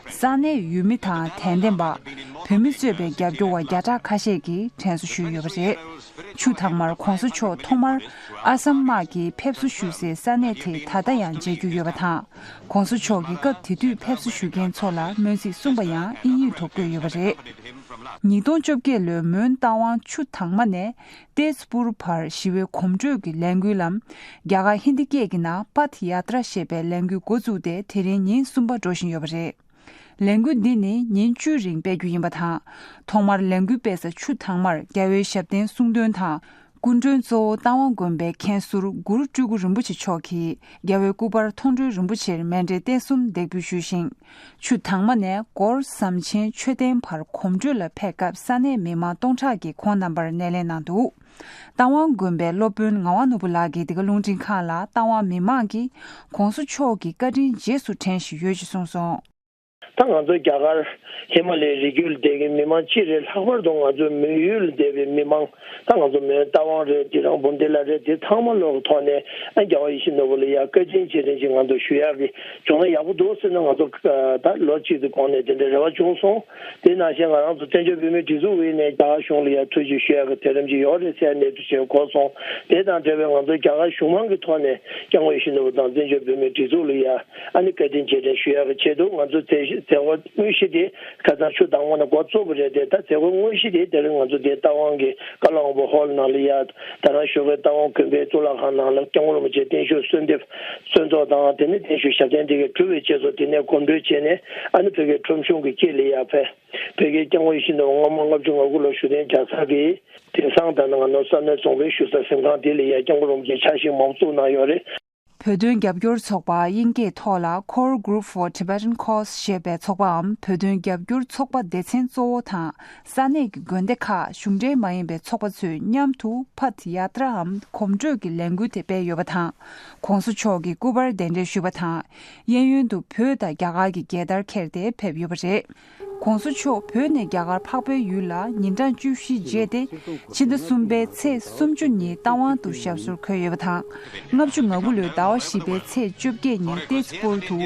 ས་གནས་ཡུལ་མི་དང་དད་ལྡན་པ། བོད་མི་གཙོས་པའི་རྒྱབ་སྐྱོར་བ་བརྒྱ་ཕྲག་ཁ་ཤས་ཀྱིས་དྲན་གསོ་ཞུས་ཡོད་པ་རེད། ཆུ་དྭངས་མར་༧གོང་ས་མཆོག་ཐོག་མར་ཨ་སམ་དམག་གིས་ཕེབས་བསུ་ཞུས་སའི་ས་གནས་དེ་ད་ལྟ་ཡང་མཇལ་རྒྱུ་ཡོད་པ་དང་། ༧གོང་ས་མཆོག་གིས་སྐབས་དེ་དུས་ཕེབས་བསུ་ཞུ་མཁན་ཚོ་ལ་སྨོན་ཚིག་གསུངས་པ་ཡང་དབྱིན་ཡིག་ཐོག་བཀོད་ཡོད་པ་རེད། ཉིས་སྟོང་བཅོ་བརྒྱད་ལོའི་མོན་རྟ་དབང་ཆུ་དྭངས་མ་ནས་ཏེས་པུར་བར་ཞི་བའི་གོམ་བགྲོད་ཀྱི་ལས་འགུལ་ལམ། རྒྱ་གར་ཧིན་དི་སྐད་ཀྱི་ནང་པཐ་ཡ་ཏྲ་ཞེས་པའི་ལས་འགུལ་འགོ་བཙུགས་ཏེ་དེ་རིང་ཉིན་གསུམ་པ་འགྲོ་བཞིན་ཡོད་པ་རེད། ལས་འགུལ་འདི་ནི་ཉིན་བཅུའི་རིང་སྤེལ་རྒྱུ་ཡིན་པ་དང་། ཐོག་མར་ལས་འགུལ་སྤེལ་ས་ཆུ་དྭངས་མར་རྒྱལ་བའི་ཞབས་བརྟན་གསུང་འདོན་དང་། སྐུ་མགྲོན་གཙོ་བོ་རྟ་དབང་དགོན་པའི་མཁན་ཟུར་གུ་རུ་སྤྲུལ་སྐུ་རིན་པོ་ཆེ་མཆོག་གིས་རྒྱལ་བའི་སྐུ་པར་མཐོང་གྲོལ་རིན་པོ་ཆེར་མཎྜལ་རྟེན་གསུམ་འདེགས་འབུལ་ཞུས་ཤིང་། ཆུ་དྭངས་མ་ནས་སྒོར་ཟམ་ཆེན་མཆོད་རྟེན་བར་གོམ་བགྲོད་ལ་ཕེབས་སྐབས་ས་གནས་མི་མང་སྟོང་ཕྲག་གིས་ཁོང་རྣམ་པར་སྣེ་ལེན་གནང་འདུག་རྟ་དབང་དགོན་པའི་སློབ་དཔོན་ངག་དབང་ནོར་བུ་ལགས་ཀྱིས་འདི་ག་རླུང་འཕྲིན་ཁང་ལ་རྟ་དབང་མི་མང་གིས་༧གོང་ས་མཆོག་གི་བཀའ་དྲིན་རྗེས་སུ་དྲན་བཞིན་ཡོད་ཅེས་གསུངས་སོང་། ད་ང་ཚོ་རྒྱ་གར་ཧི་མ་ལའི་རི་རྒྱུད་ལ་བསྡད་མཁན་མི་མང་སྤྱི་རེད། ལྷག་པར་དུ་ང་ཚོ་མོན་ཡུལ་ལ་བསྡད་པའི་མི་མང་། ད་ང་ཚོ་མོན་རྟ་དབང་རེད། དེ་རང་འབུམ་སྡེ་ལ་རེད། དེ་ཚང་མ་ལོག་གི་ཐོག་ནས་ཨ་རྒྱལ་བ་ཡིད་བཞིན་ནོར་བུ་ལ་ཡ་བཀའ་དྲིན་རྗེས་དྲན་ཅིག་ང་ཚོ་ཞུ་ཡག་གི་བྱུང་ན་ཡག་པོ་འདུག་ཟེར་ན། ང་ཚོ་ད་ལོ་གཅིག་ཏུ་གོང་ནས་དེ་འདྲའི་རེ་བ་བྱུང་སོང་། དེ་ནང་བཞིན་ང་རང་ཚོ་བཙན་བྱོལ་བོད་མིའི་སྒྲིག་འཛུགས་ངོས་ནས་རྒྱ་གར་གཞུང་ལ་ཡ་ཐུགས་རྗེ་ཞུ་ཡག་གི་ཐད་རིམ་ཅིག་ཡོད་རེད་ཟེར་གནས་ཚུལ་ཞིག་གོ་སོང་། དེ་དང་འབྲེལ་བའི་ང་ཚོ་རྒྱ་གར་གཞུང་མང་གི་ཐོག་ནས་སྐྱབས་མགོན་ཡིད་བཞིན་ནོར་བུ་དང་བཙན་བྱོལ་བོད་མིའི་སྒྲིག་འཛུགས་ལ་ཡ། ཨ་ནི་བཀའ་དྲིན་རྗེས་དྲན་ཞུ་ཡག་གི་ཆེད་དུ་ང་ཚོ་མཛད་མཛད་སྒོ་དངོས་གཞི་དེ་ཁ་སང་ཆུ་དྭངས་མ་ནས་འགོ་བཙུགས་པ་རེད་དེ། ད་མཛད་སྒོ་དངོས་གཞི་དེ་དེ་རིང་ང་ཚོ་དེ་རྟ་དབང་གི་ཀ་ལོ་དབང་པོ་ཧོལ་ནང་ལ་ཡ། ད་རང་བཞུགས་པའི་རྟ་དབང་དགོན་པའི་གཙུག་ལག་ཁང་ནང་ལ་སྐྱབས་མགོན་རིན་པོ་ཆེའི་བརྟན་བཞུགས་གསོལ་འདེབས་གསོལ་ཚོགས་དང་། དེ་ནས་བརྟན་བཞུགས་ཞབས་བརྟན་དེ་གའི་གྲུབ་པའི་རྗེས་སུ་དེ་ནས་གོམ་བགྲོད་བྱས་ནས་ཨ་ནི་བོད་ཀྱི་ཁྲོམ་གཞུང་གི་དཀྱིལ་ལ་ཡ་ཕེབས། བོད་ཀྱི་སྐྱབས་མགོན་ཡིད་བཞིན་ནོར་བུ་སྔ་མ་ལྔ་བཅུ་ང་དགུ་ལོར་བཞུགས་གདན་རྒྱག་ས་གི་དེང་སང་ད་ནང་ནོར་ས་གནས་རྫོང་དཔོན་བཞུགས་ས་གཟིམ་ཁང་དེ་ལ་ཡ་སྐྱབས་མགོན་རིན་པོ་ཆེའི་ཕྱག་བཞེས་མང་པོ་བཙུགས་གནང་ཡོད་རེད། བོད་དོན་རྒྱབ་སྐྱོར་ཚོགས་པ་དབྱིན་སྐད་ཐོག་ལ་Core Group for Tibetan Cause ཞེས་པའི་ཚོགས་པའམ་བོད་དོན་རྒྱབ་སྐྱོར་ཚོགས་པ་སྡེ་ཚན་གཙོ་བོ་དང་ས་གནས་ཀྱི་དགོན་སྡེ་ཁག་གཞུང་འབྲེལ་མ་ཡིན་པའི་ཚོགས་པ་ཚོས་མཉམ་དུ་Path Yatra འམ་གོམ་བགྲོད་ཀྱི་ལས་འགུལ་དེ་སྤེལ་ཡོད་པ་དང་། ༸གོང་ས་མཆོག་གི་སྐུ་པར་གདན་འདྲེན་ཞུས་པ་དང་། གཡས་གཡོན་དུ་བོད་དང་རྒྱ་གར་གྱི་རྒྱལ་དར་འཁྱེར་ཏེ་ཕེབས་ཡོད་པ་རེད། ༸གོང་ས་མཆོག་བོད་ནས་རྒྱ་གར་འཕགས་པའི་ཡུལ་ལ་ཉིན་གྲངས་བཅུ་བཞི་རྗེས་ཏེ། ཕྱི་ཟླ་གསུམ་པའི་ཚེས་སུམ་ཅུ་ཉིན་རྟ་དབང་དུ་ཞབས་སོར་འཁོད་ཡོད་པ་དང་། ལྔ་བཅུ་ང་དགུ་ལོའི་ཟླ་བ་བཞི་པའི་ཚེས་བཅོ་བརྒྱད་ཉིན་ཏེས་པུར་དུ།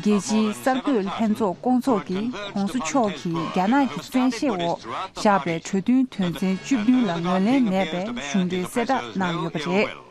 རྒྱལ་སྤྱིའི་གསར་འགོད་ལྷན་ཚོགས་སྐོང་ཚོགས་ཀྱིས་༸གོང་ས་མཆོག་གིས་རྒྱ་ནག་གི་བཙན་ཤེད་འོག་བཞག་པའི་གྲོས་མཐུན་དོན་ཚན་བཅུ་བདུན་ལ་ངོས་ལེན་མེད་པའི་གཞུང་འབྲེལ་གསལ་བསྒྲགས་གནང་ཡོད་པ་རེད།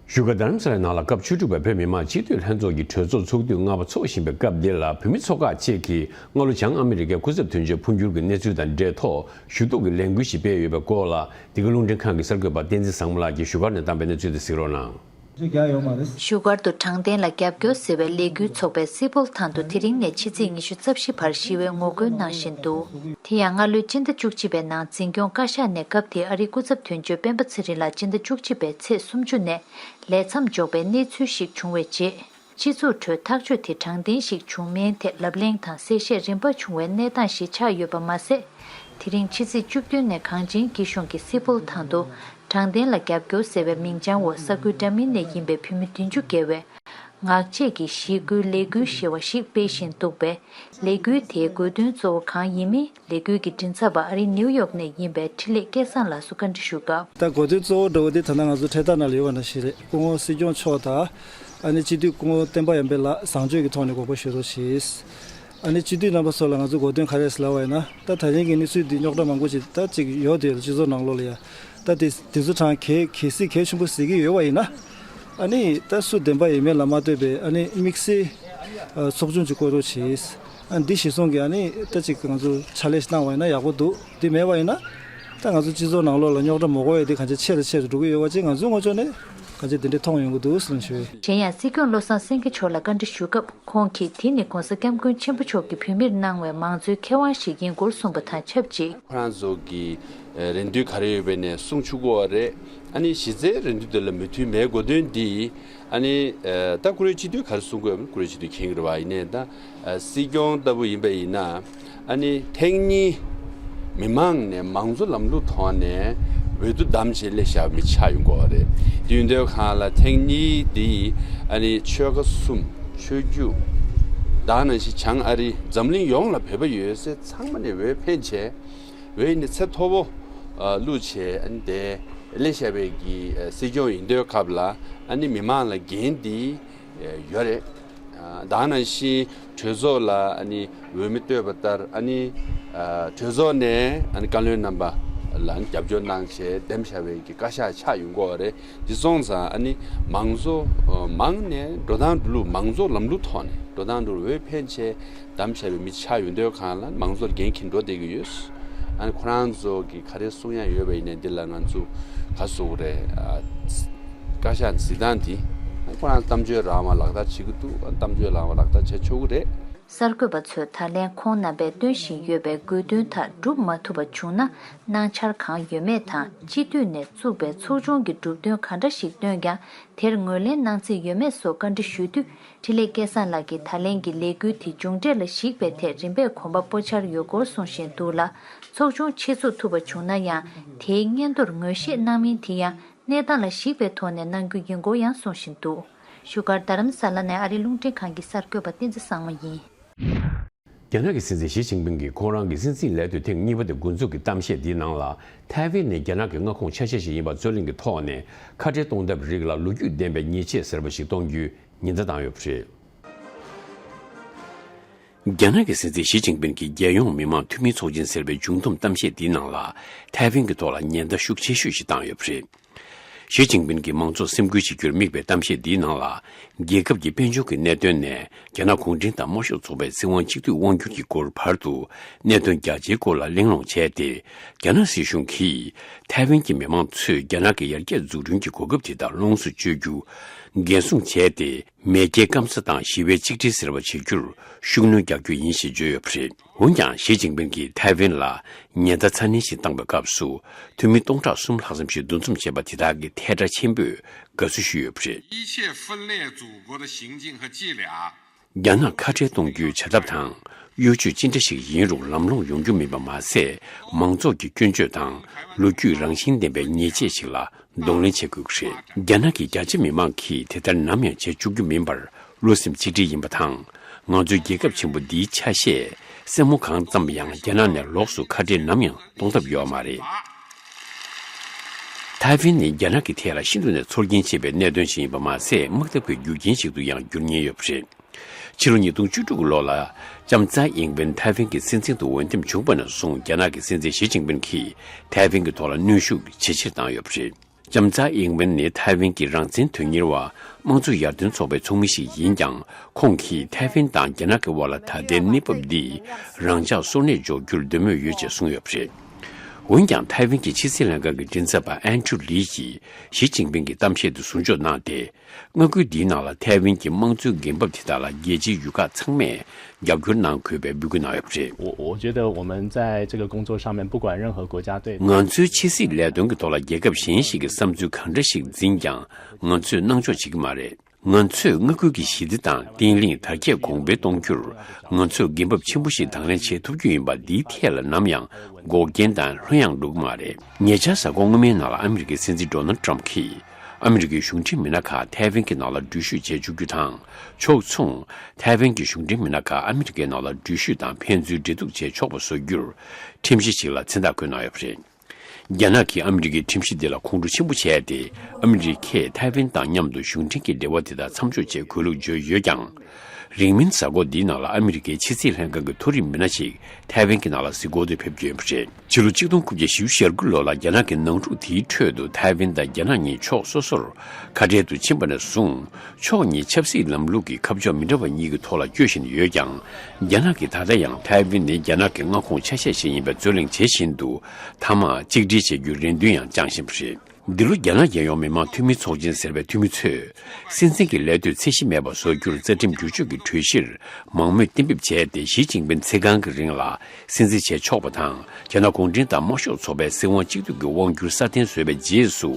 བཞུགས་སྒར་རྡ་རམ་ས་ལའི་ནང་ལ་སྐབས་བཅུ་དྲུག་པའི་བོད་མི་མང་སྤྱི་འཐུས་ལྷན་ཚོགས་ཀྱི་གྲོས་ཚོགས་ཚོགས་དུས་ལྔ་པ་འཚོགས་བཞིན་པའི་སྐབས་འདི་ལ། བོད་མི་ཚོགས་ཁག་ཅིག་གིས་སྔ་ལོ་བྱང་ཨ་མི་རི་ཀའི་སྐུ་ཚབ་དོན་གཅོད་འཕོ་འགྱུར་གྱི་གནས་ཚུལ་དང་འབྲེལ་ཐོག་ཞུ་གཏུག་གི་ལས་འགུལ་ཞིག་སྤེལ་ཡོད་པའི་སྐོར་ལ། འདི་ག་རླུང་འཕྲིན་ཁང་གི་གསར་འགོད་པ་བསྟན་འཛིན་བཟང་མོ་ལགས་ཀྱིས་བཞུགས་སྒར་ནས་བཏང་པའི་གནས་ཚུལ་དེ་གཟིགས་རོགས་གནང་། ཞུ་སྐར་དུ་དྲང་བདེན་ལ་རྒྱབ་སྐྱོར་ཟེར་བའི་ལས་འགུལ་ཚོགས་པས་སི་པོལ་ཐང་དུ་དེ་རིང་ནས་ཕྱི་ཚེས་ཉི་ཤུ་རྩ་བཞི་བར་ཞི་བའི་ངོ་རྒོལ་གནང་བཞིན་འདུག་དེ་ཡང་སྔ་ལོའི་སྤྱི་ཟླ་བཅུ་གཅིག་པའི་ནང་འཛིན་སྐྱོང་བཀའ་ཤག་ནས་སྐབས་དེའི་ཨ་རིའི་སྐུ་ཚབ་དོན་གཅོད་སྤེན་པ་ཚེ་རིང་ལགས་སྤྱི་ཟླ་བཅུ་གཅིག་པའི་ཚེས་སུམ་ཅུ་ནས་ལས་མཚམས་འཇོག་པའི་གནས་ཚུལ་ཞིག་བྱུང་བའི་རྗེས། སྤྱི་ཚོགས་ཁྲོད་ཐག་གཅོད་དེ་དྲང་བདེན་ཞིག་བྱུང་མིན་ཐད་ལབ་གླེང་དང་གསལ་བཤད་རིམ་པ་བྱུང་བའི་གནས་སྟངས་ཤིག་ཆགས་ཡོད་པ་མ་ཟད། དེ་རིང་ཕྱི་ཚེས་བཅུ་བདུན་ནས་གངས་ཅན་སྐྱིད་གཤོངས་ཀྱི་སི་པོལ་ཐང་དུ་དྲང་བདེན་ལ་རྒྱབ་སྐྱོར་ཟེར་བའི་མིང་བྱང་འོག་ས་ཁུལ་འདྲ་མིན་ནས་ཡིན་པའི་བོད་མི་བདུན་ཅུ་བརྒལ་བས་ངག་བཅད་ཀྱི་ཞི་རྒོལ་ལས་འགུལ་ཞེས་པ་ཞིག་སྤེལ་བཞིན་འདུག་པས། ལས་འགུལ་དེའི་དགོས་འདུན་གཙོ་བོ་གང་ཡིན་མིན་ལས་འགུལ་གྱི་མགྲིན་ཚབ་པ་ཨ་རིའི་ནིའུ་ཡོག་ནས་ཡིན་པའི་འཕྲིན་ལས་སྐལ་བཟང་ལགས་སུ་བཀའ་འདྲི་ཞུ་སྐབས། ད་དགོས་འདུན་གཙོ་བོ་འདྲ་བོ་དེ་ད་ལྟ་ང་ཚོ་འཕྲེད་དར་ནང་ལ་ཡོད་པ་ནང་བཞིན་རེད། སྐུ་ངོ་སྲིད་སྐྱོང་མཆོག་དང་ཨ་ནི་སྤྱི་འཐུས་སྐུ་ངོ་བསྟན་པ་ཡར་འཕེལ་ལགས་བཟང་སྤྱོད་ཀྱི་ཐོག་ནས་དགོངས་པ་ཞུ་རོགས་ཞེས། ཨ་ནི་སྤྱི་འཐུས་རྣམ་པ་ཚོ་ལ་ང་ཚོ་དགོས་འདུན་ག་རེ་ཟེར་ལབ་པ་ཡིན་ན། ད་ད་རིང་གི་གནས་ཚུལ་འདི་རྙོག་དྲ་མང་པོ་ཞིག་ད་ཅིག་ཡོད་དེ་སྤྱི་ཚོགས་ནང་ལོགས་ལ་ཡ། ད་དེ་དེ་ཚོ་གྲངས་གལ་གལ་སྲིད་གལ་ཆེན་པོ་ཟེར་གྱི་ཡོད་པ་ཡིན་ན། ཨ་ནི་ད་སུ་བདེན་པ་ཡིན་མིན་ལ་མ་ལྟོས་པའི་ཨ་ནི་དམིགས་བསལ་ཨ་ཚོགས་ཆུང་ཅིག་བསྐོ་རོགས་བྱས། ཨ་འདི་གཞི་བཟུང་གི་ཨ་ནི་ད་ཅིག་ང་ཚོ་ཕྱག་ལས་ཤིག་གནང་བ་ཡིན་ན་ཡག་པོ་འདུག་འདི་མེད་པ་ཡིན་ན་ད་ང་ཚོ་སྤྱི་ཚོགས་ནང་ལོགས་ལ་རྙོག་དྲ་མ་གོ་ཡ་འདི་གང་ཆེ་ཆེ་རུ་ཆེ་རུ་འགྲོ་གི་ཡོད་པ་ཅིག་ང་ཚོའི་ངོས་ཕྱོགས་ནས་གང་ཆེ་དེ་འདྲའི་མཐོང་ཡོང་གི་འདུག་ཟེར་ཞུ། གཞན་ཡང་སྲིད་སྐྱོང་བློ་བཟང་སེང་གེ་མཆོག་ལ་བཀའ་འདྲི་ཞུ་སྐབས། ཁོང་གིས་དེ་ནི་༸གོང་ས་༸སྐྱབས་མགོན་ཆེན་པོ་མཆོག་གིས་བོད་མིར་གནང་བའི་མང་གཙོའི་ཁེ་དབང་ཞིག་ཡིན་སྐོར་གསུངས་པ་དང་ཆབས་ཅིག་ཁོ་རང་ཚོ་གི་རེ་འདུན་ག་རེ་ཡོད་པའི་ནས་གསུང་ཆོག་གི་རེད། ཨ་ནི་གཞི་རྩའི་རེ་འདུན་དེ་ལ་མོས་མཐུན་མེད་དགོས་དོན་འདི་ཨ་ནི་ད་བཀུར་འོས་སྤྱི་འཐུས་ག་རེ་གསུང་དགོས་ཡོད་མེད་བཀུར་འོས་སྤྱི་འཐུས་མཁྱེན་གྱི་རེད་བ། ཡིན་ནའི་ད་སྲིད་སྐྱོང་ལྟ་བུ་ཡིན་པ་ཡིན་ན། ཨ་ནི་ཐེངས་གཉིས་མི་མང་ནས་མང་གཙོ་ལམ་ལུགས་ཐོག་ནས་འོས་བསྡུ་བདམས་བྱས་སླེབས་བཞག་མི་ཆགས་ཡོང་གི་རེད། དེ་ཡིན་དུས་གང་ལ་ཐེངས་གཉིས་འདི་ཨ་ནི་ཆོལ་ཁ་གསུམ་ཆོས་བརྒྱུད་དེ་ནང་བཞིན་བྱང་ཨ་རི་འཛམ་གླིང་ཡོངས་ལ་བོད་པ་ཡོད་སའི་ཚང་མ་ནས་འོས་འཕེན་བྱས། འོས་ནི་ཚད་མཐོ་པོ་ཨ་བླུགས་བྱས་ཨ་ནི་དེ་སླེབས་བཞག་པའི་གི་ཨ་སྲིད་སྐྱོང་ཡིན་དུས་སྐབས་ལ་ཨ་ནི་མི་མང་ལ་འགན་འདི་ཡོད་རེད། ཨ་དེ་ནང་བཞིན་གྲོས་ཚོགས་ལ་ཨ་ནི་འོས་མི་བསྟོད་པ་ལྟར་ཨ་ནི་ཨ་གྲོས་ཚོགས་ནས་ཨ་ནི་བཀའ་བློན་རྣམ་པ་ལ་ཨ་ནི་རྒྱབ་སྐྱོར་གནང་བྱས་འདེམས་བཞག་པའི་གི་བཀའ་ཤག་ཆགས་ཡོང་གི་རེད། འདི་སོང་ཙང་ཨ་ནི་མང་གཙོ་ཨ་མང་ནས་འགྲོ་སྟངས་འགྲོ་ལུགས་མང་གཙོ་ལམ་ལུགས་ཐོག་ནས་འགྲོ་སྟངས་འགྲོ་འོས་འཕེན་བྱས་བདམས་བྱས་པའི་མི་ཆགས་ཡོང་དུས་གང་ལ་མང་གཙོ་ལ་འགན་འཁྱེར་འགྲོ་བསྡད་ཀྱི་ཡོད། ཨ་ནི་ཁོ་རང་ཚོ་གི་ག་རེ་གསུང་ཡ་ཡོད་པ་ཡིན་ནའི་འདི་ལ་ང་ཚོ་ག་ཟེར་དགོས་རེད། ཨ་བཀའ་ཤག་འཛིན་སྟངས་འདི་ཨ་ཁོ་རང་གཏམ་བརྗོད་རང་དབང་ལག་བསྟར་བྱེད་ཀྱི་འདུག་ཨ་གཏམ་བརྗོད་རང་དབང་ལག་བསྟར་བྱེད་ཆོག་གི་རེད། གསར་འགོད་པ་ཚོས་ད་ལན་ཁོང་རྣམ་པས་བཏོན་བཞིན་ཡོད་པའི་དགོས་འདུན་དག་སྒྲུབ་མ་ཐུབ་པ་བྱུང་ན་གནང་འཆར་གང་ཡོད་མེད་དང་། སྤྱི་འཐུས་ནས་བཙུགས་པའི་ཚོགས་ཆུང་གི་གྲུབ་དོན་ག་འདྲ་ཞིག་བཏོན་ཀྱང་དེར་ངོས་ལེན་གནང་རྩིས་ཡོད་མེད་སོགས་བཀའ་འདྲི་ཞུས་དུས། འཕྲིན་ལས་སྐལ་བཟང་ལགས་ཀྱིས་ད་ལན་གྱི་ལས་འགུལ་དེ་མཇུག་འབྲས་ལ་གཞིགས་པའི་ཐད་རིམ་པས་གོམ་པ་སྤོ་འཆར་ཡོད་སྐོར་གསུང་བཞིན་འདུག་ལ། ཚོགས་ཆུང་ཆེད་འཛུགས་ཐུབ་པ་བྱུང་ན་ཡང་དེའི་སྔོན་ཐོར་ངོས་བཞེས་གནང་མིན་དེ་ཡང་གནས་སྟངས་ལ་གཞིགས་པའི་ཐོག་ནས་གནང་རྒྱུ་ཡིན་སྐོར་ཡང་གསུང་བཞིན་འདུག་བཞུགས་སྒར་རྡ་རམ་ས་ལ་ནས་ཨ་རིའི་རླུང་འཕྲིན་ཁང་གི་གསར་འགོད་པ་བསྟན་འཛིན་བཟང་མོ་ཡིན། རྒྱ་ནག་གི་སྲིད་འཛིན་ཞི་ཅིན་ཕིང་གིས་ཁོང་རང་གི་སྲིད་འཛིན་ལས་དུས་ཐེངས་གཉིས་པ་དེ་འགོ་འཛུགས་ཀྱི་གཏམ་བཤད་འདིའི་ནང་ལ། ཐའེ་ཝན་ནི་རྒྱ་ནག་གི་མངའ་ཁོངས་ཆ་ཤས་ཤིག་ཡིན་པ་རྩོད་གླེང་གི་ཐོག་ནས་ཁ་བྲལ་གཏོང་ཐབས་རིགས་ལ་ལོ་རྒྱུས་ལྡན་པའི་ཉེས་ཆད་ཟེར་བ་ཞིག་གཏོང་རྒྱུའི་ཉེན་བརྡ་བཏང་ཡོད་པ་རེད། རྒྱ་ནག་གི་སྲིད་འཛིན་ཞི་ཅིན་ཕིང་གིས་རྒྱལ་ཡོངས་མི་དམངས་འཐུས་མིའི་ཚོགས་ཆེན་ཟེར་བའི་བྱུང་འདུམ་གཏམ་བཤད་འདིའི་ནང་ལ་ཐའེ་ཝན་གྱི་ཐོག་ལ་ཉེན་བརྡ་ཤུགས་ཆེ་ཤོས་ཤིག་བཏང་ཡོད་པ་རེད། ཞི་ཅིན་ཕིང་གིས་མང་ཚོགས་སེམས་ཁུར་བྱེད་རྒྱུར་དམིགས་པའི་གཏམ་བཤད་འདིའི་ནང་ལ། རྒྱལ་ཁབ་ཀྱི་དཔལ་འབྱོར་གྱི་གནད་དོན་ནས་རྒྱ་ནག་གུང་ཁྲན་ཏང་དམར་ཤོག་ཚོགས་པའི་སྲིད་དབང་གཅིག་སྡུད་དབང་སྒྱུར་གྱི་སྐོར་བར་དུ་གནད་དོན་རྒྱ་ཆེའི་སྐོར་ལ་གླེང་སློང་བྱས་ཏེ། རྒྱ་ནག་སྲིད་གཞུང་གིས་ཐའེ་ཝན་གྱི་མི་མང་ཚོས་རྒྱ་ནག་གི་ཡར་རྒྱས་འཛུགས་སྐྲུན་གྱི་གོ་སྐབས་དེ་དག་ལོངས་སུ་སྤྱོད་རྒྱུ་འགན་སྲུང་བྱས་ཏེ། མེས་རྒྱལ་སྐམ་ས་དང་ཞི་བའི་གཅིག་སྒྲིལ་ཟེར་བ་བྱེད་རྒྱུར་ཤུགས་སྣོན་རྒྱག་རྒྱུ་ཡིན་ཞེས་བརྗོད་ཡོད་པ་རེད། འོན་ཀྱང་ཞི་ཅིན་ཕིང་གིས་ཐའེ་ཝན་ལ་ཉེན་བརྡ་ཚ་ནན་ཞིག་བཏང་པའི་སྐབས་སུ། འཐུས་མི་སྟོང་ཕྲག་གསུམ་ལྷག་ཙམ་ཞིག་འདུ་འཛོམས་བྱས་པ་དེ་དག་གིས་ཐལ་སྒྲ་ཆེན་པོས་དགའ་བསུ་ཞུས་ཡོད་པ་རེད། 一切分裂祖国的行径和伎俩 རྒྱ་ནག་ཁ་བྲལ་གཏོང་རྒྱུའི་བྱ་ཐབས་དང་། གཡོ་ཇུས་ཅི་འདྲ་ཞིག་ཡིན་རུང་ལམ་ལྷོང་ཡོང་རྒྱུ་མིན་པ་མ་ཟད། མང་ཚོགས་ཀྱི་སྐྱོན་བརྗོད་དང་ལོ་རྒྱུས་རང་བཞིན་ལྡན་པའི་ཉེས་ཆད་ཞིག་ལ་གདོང་ལེན་བྱེད་དགོས་ཀྱི་རེད། རྒྱ་ནག་གི་རྒྱ་ཆེ་མི་མང་གིས་དེ་ལྟར་ནམ་ཡང་བྱེད་བཅུག་རྒྱུ་མིན་པར་བློ་སེམས་གཅིག་སྒྲིལ་ཡིན་པ་དང་། ང་ཚོའི་རྒྱལ་ཁབ་ཆེན་པོ་འདིའི་ཆ་ཤས་སེན་མོ་གང་ཙམ་ཡང་རྒྱ་ནག་ནས་ལོགས་སུ་ཁ་བྲལ་ནམ་ཡང་གཏོང་ཐབས་ཡོད་མ་རེད། ཐའེ་ཝན་ནི་རྒྱ་ནག་གི་ཐད་ལ་ཤིན་ཏུ་ནས་ཚོར་སྐྱེན་ཆེ་བའི་གནད་དོན་ཞིག་ཡིན་པ་མ་ཟད། དམག་འཐབ་ཀྱི་རྒྱུ་རྐྱེན་ཞིག་ཏུ་ཡང་འགྱུར་ཉེན་ཡོད་པ་རེད། ཕྱི་ལོ་ཉིས་སྟོང་བཅུ་དྲུག་ལོ་ལ་ལྕམ་ཙའེ་ཨིང་ཝེན་ཐའེ་ཝན་གྱི་སྲིད་འཛིན་དུ་འོས་འདེམས་བྱུང་བ་ནས་བཟུང་རྒྱ་ནག་གི་སྲིད་འཛིན་ཞི་ཅིན་ཕིང་གིས་ཐའེ་ཝན་གྱི་ཐོག་ལ་གནོན་ཤུགས་ཇེ་ཆེར་བཏང་ཡོད་པ་རེད། ལྕམ་ཙའེ་ཨིང་ཝེན་ནི་ཐའེ་ཝན་གྱི་རང་བཙན་དོན་གཉེར་བ་དམངས་གཙོ་ཡར་ཐོན་ཚོགས་པའི་ཚོགས་མི་ཞིག་ཡིན་ཀྱང་། ཁོང་གིས་ཐའེ་ཝན་དང་རྒྱ་ནག་གི་དབར་ལ་ད་ལྟའི་གནས་བབ་འདིས་རང་འཇགས་སོར་གནས་འཇོག་རྒྱུར་འདོད་མོས་ཡོད་ཅེས་གསུངས་ཡོད་པ་རེད། འོན་ཀྱང་ཐའེ་ཝན་གྱི་ཕྱི་སྲིད་ལྷན་ཁང་གི་མགྲིན་ཚབ་པ་ཨན་ཁྲུ་ལི་ཡིས་ཞི་ཅིན་ཕིང་གི་གཏམ་བཤད་དུ་ཟུར་འཇོག་གནང་སྟེ། མངའ་ཁུལ་འདིའི་ནང་ལ་ཐའེ་ཝན་གྱི་དམངས་གཙོའི་འགན་བབ་དེ་དག་ལ་རྒྱལ་སྤྱིའི་ཡུལ་ཁག་ཚང་མས་རྒྱབ་སྐྱོར་གནང་དགོས་པའི་འབོད་སྐུལ་གནང་ཡོད་པ་རེད། 我我觉得我们在这个工作上面，不管任何国家对 ང་ཚོའི་ཕྱི་སྲིད་ལས་དོན་གྱི་ཐོག་ལ་རྒྱལ་ཁབ་གཞན་ཞིག་གི་བསམ་ཚུལ་གང་འདྲ་ཞིག་འཛིན་ཀྱང་ང་ཚོས་སྣང་ཆོག་བྱེད་ཀྱི་མ་རེད། ང་ཚོས་མངའ་ཁུལ་གྱི་ཞི་བདེ་དང་བརྟན་ལྷིང་དར་རྒྱས་གོང་འཕེལ་གཏོང་རྒྱུར་ང་ཚོས་འགན་བབ་ཆེན་པོ་ཞིག་དང་ལེན་བྱེད་ཐུབ་རྒྱུ་ཡིན་པ་འདིའི་ཐད་ལ་ནམ་ཡང་འགོག་རྐྱེན་དང་ལྷོད་ཡངས་འགྲོ་གི་མ་རེད། ཉེ་ཆར་གཟའ་འཁོར་སྔོན་མའི་ནང་ལ་ཨ་མི་རི་ཀའི་སྲིད་འཛིན་ཌོ་ནལ་ཊམ་གྱིས་ཨ་མི་རི་ཀའི་གཞུང་འབྲེལ་མི་སྣ་ཁག་ཐའེ་ཝན་གྱི་ནང་ལ་འགྲུལ་བཞུད་བྱེད་བཅུག་རྒྱུ་དང་ཕྱོགས་མཚུངས་ཐའེ་ཝན་གྱི་གཞུང་འབྲེལ་མི་སྣ་ཁག་ཨ་མི་རི་ཀའི་ནང་ལ་འགྲུལ་བཞུད་དང་ཕན་ཚུན་འབྲེལ་གཏུག་བྱེད་ཆོག་པ་བཟོ་རྒྱུར་ཁྲིམས་གཞི་ཞིག་ལ་མཚན་རྟགས་བཀོད་གནང་ཡོད་པ་རེད། རྒྱ་ནག་གིས་ཨ་མི་རི་ཀའི་ཁྲིམས་གཞི་འདི་ལ་ཁོང་ཁྲོ་ཆེན་པོ་བྱས་ཏེ། ཨ་མི་རི་ཀས་ཐའེ་ཝན་དང་མཉམ་དུ་གཞུང་འབྲེལ་གྱི་འབྲེལ་བ་དེ་དག་མཚམས་འཇོག་བྱེད་དགོས་ལུགས་བརྗོད་ཡོད་ཀྱང་། རིང་མིན་གཟའ་འཁོར་འདིའི་ནང་ལ་ཨ་མི་རི་ཀའི་ཕྱི་སྲིད་ལྷན་ཁང་གི་མཐོ་རིམ་མི་སྣ་ཞིག་ཐའེ་ཝན་གྱི་ནང་ལ་གཟིགས་སྐོར་དུ་ཕེབས་རྒྱུ་ཡིན་པ་རེད། ཕྱི་ལོ་ཆིག་སྟོང་དགུ་བརྒྱ་བཞི་བཅུ་ཞེ་དགུ་ལོ་ལ་རྒྱ་ནག་གི་ནང་འཁྲུག་དེའི་ཁྲོད་དུ་ཐའེ་ཝན་དང་རྒྱ་ནག་གཉིས་ཕྱོགས་སོ་སོར་ཁ་བྲལ་དུ་ཕྱིན་པ་ནས་བཟུང་། ཕྱོགས་གཉིས་ཆབ་སྲིད་ལམ་ལུགས་ཀྱི་ཁ་ཕྱོགས་མི་འདྲ་བ་གཉིས་ཀྱི་ཐོག་ལ་བསྐྱོད་བཞིན་ཡོད་ཀྱང་། རྒྱ་ནག་གིས་ད་ལྟ་ཡང་ཐའེ་ཝན་ནི་རྒྱ་ནག་གི་མངའ་ཁོངས་ཆ་ཤས་ཤིག་ཡིན་པའི་རྩོད་གླེང་བྱེད་བཞིན་འདུག་མཐའ་མར་གཅིག་སྒྲིལ་བྱེད་རྒྱུའི་རེ་འདུན་ཡང་བཅངས་བཞིན་པ་རེད། འདི་ལོ་རྒྱ་ནག་རྒྱལ་ཡོངས་མི་དམངས་འཐུས་མི་ཚོགས་ཆེན་ཟེར་བའི་འཐུས་མི་ཚོས། སྲིད་འཛིན་གྱི་ལས་དུས་ཚད་གཞི་མེད་པ་བཟོ་རྒྱུར་རྩ་ཁྲིམས་བསྒྱུར་བཅོས་ཀྱི་གྲོས་གཞིར་མང་མོས་གཏན་འབེབས་བྱས་ཏེ། ཞི་ཅིན་ཕིན་ཚེ་གང་གི་རིང་ལ་སྲིད་འཛིན་བྱས་ཆོག་པ་དང་། རྒྱ་ནག་གུང་ཁྲན་ཏང་དམར་ཤོག་ཚོགས་པའི་སྲིད་དབང་གཅིག་སྡུད་ཀྱི་དབང་སྒྱུར་སྲ་བརྟན་བཟོས་པའི་རྗེས་སུ།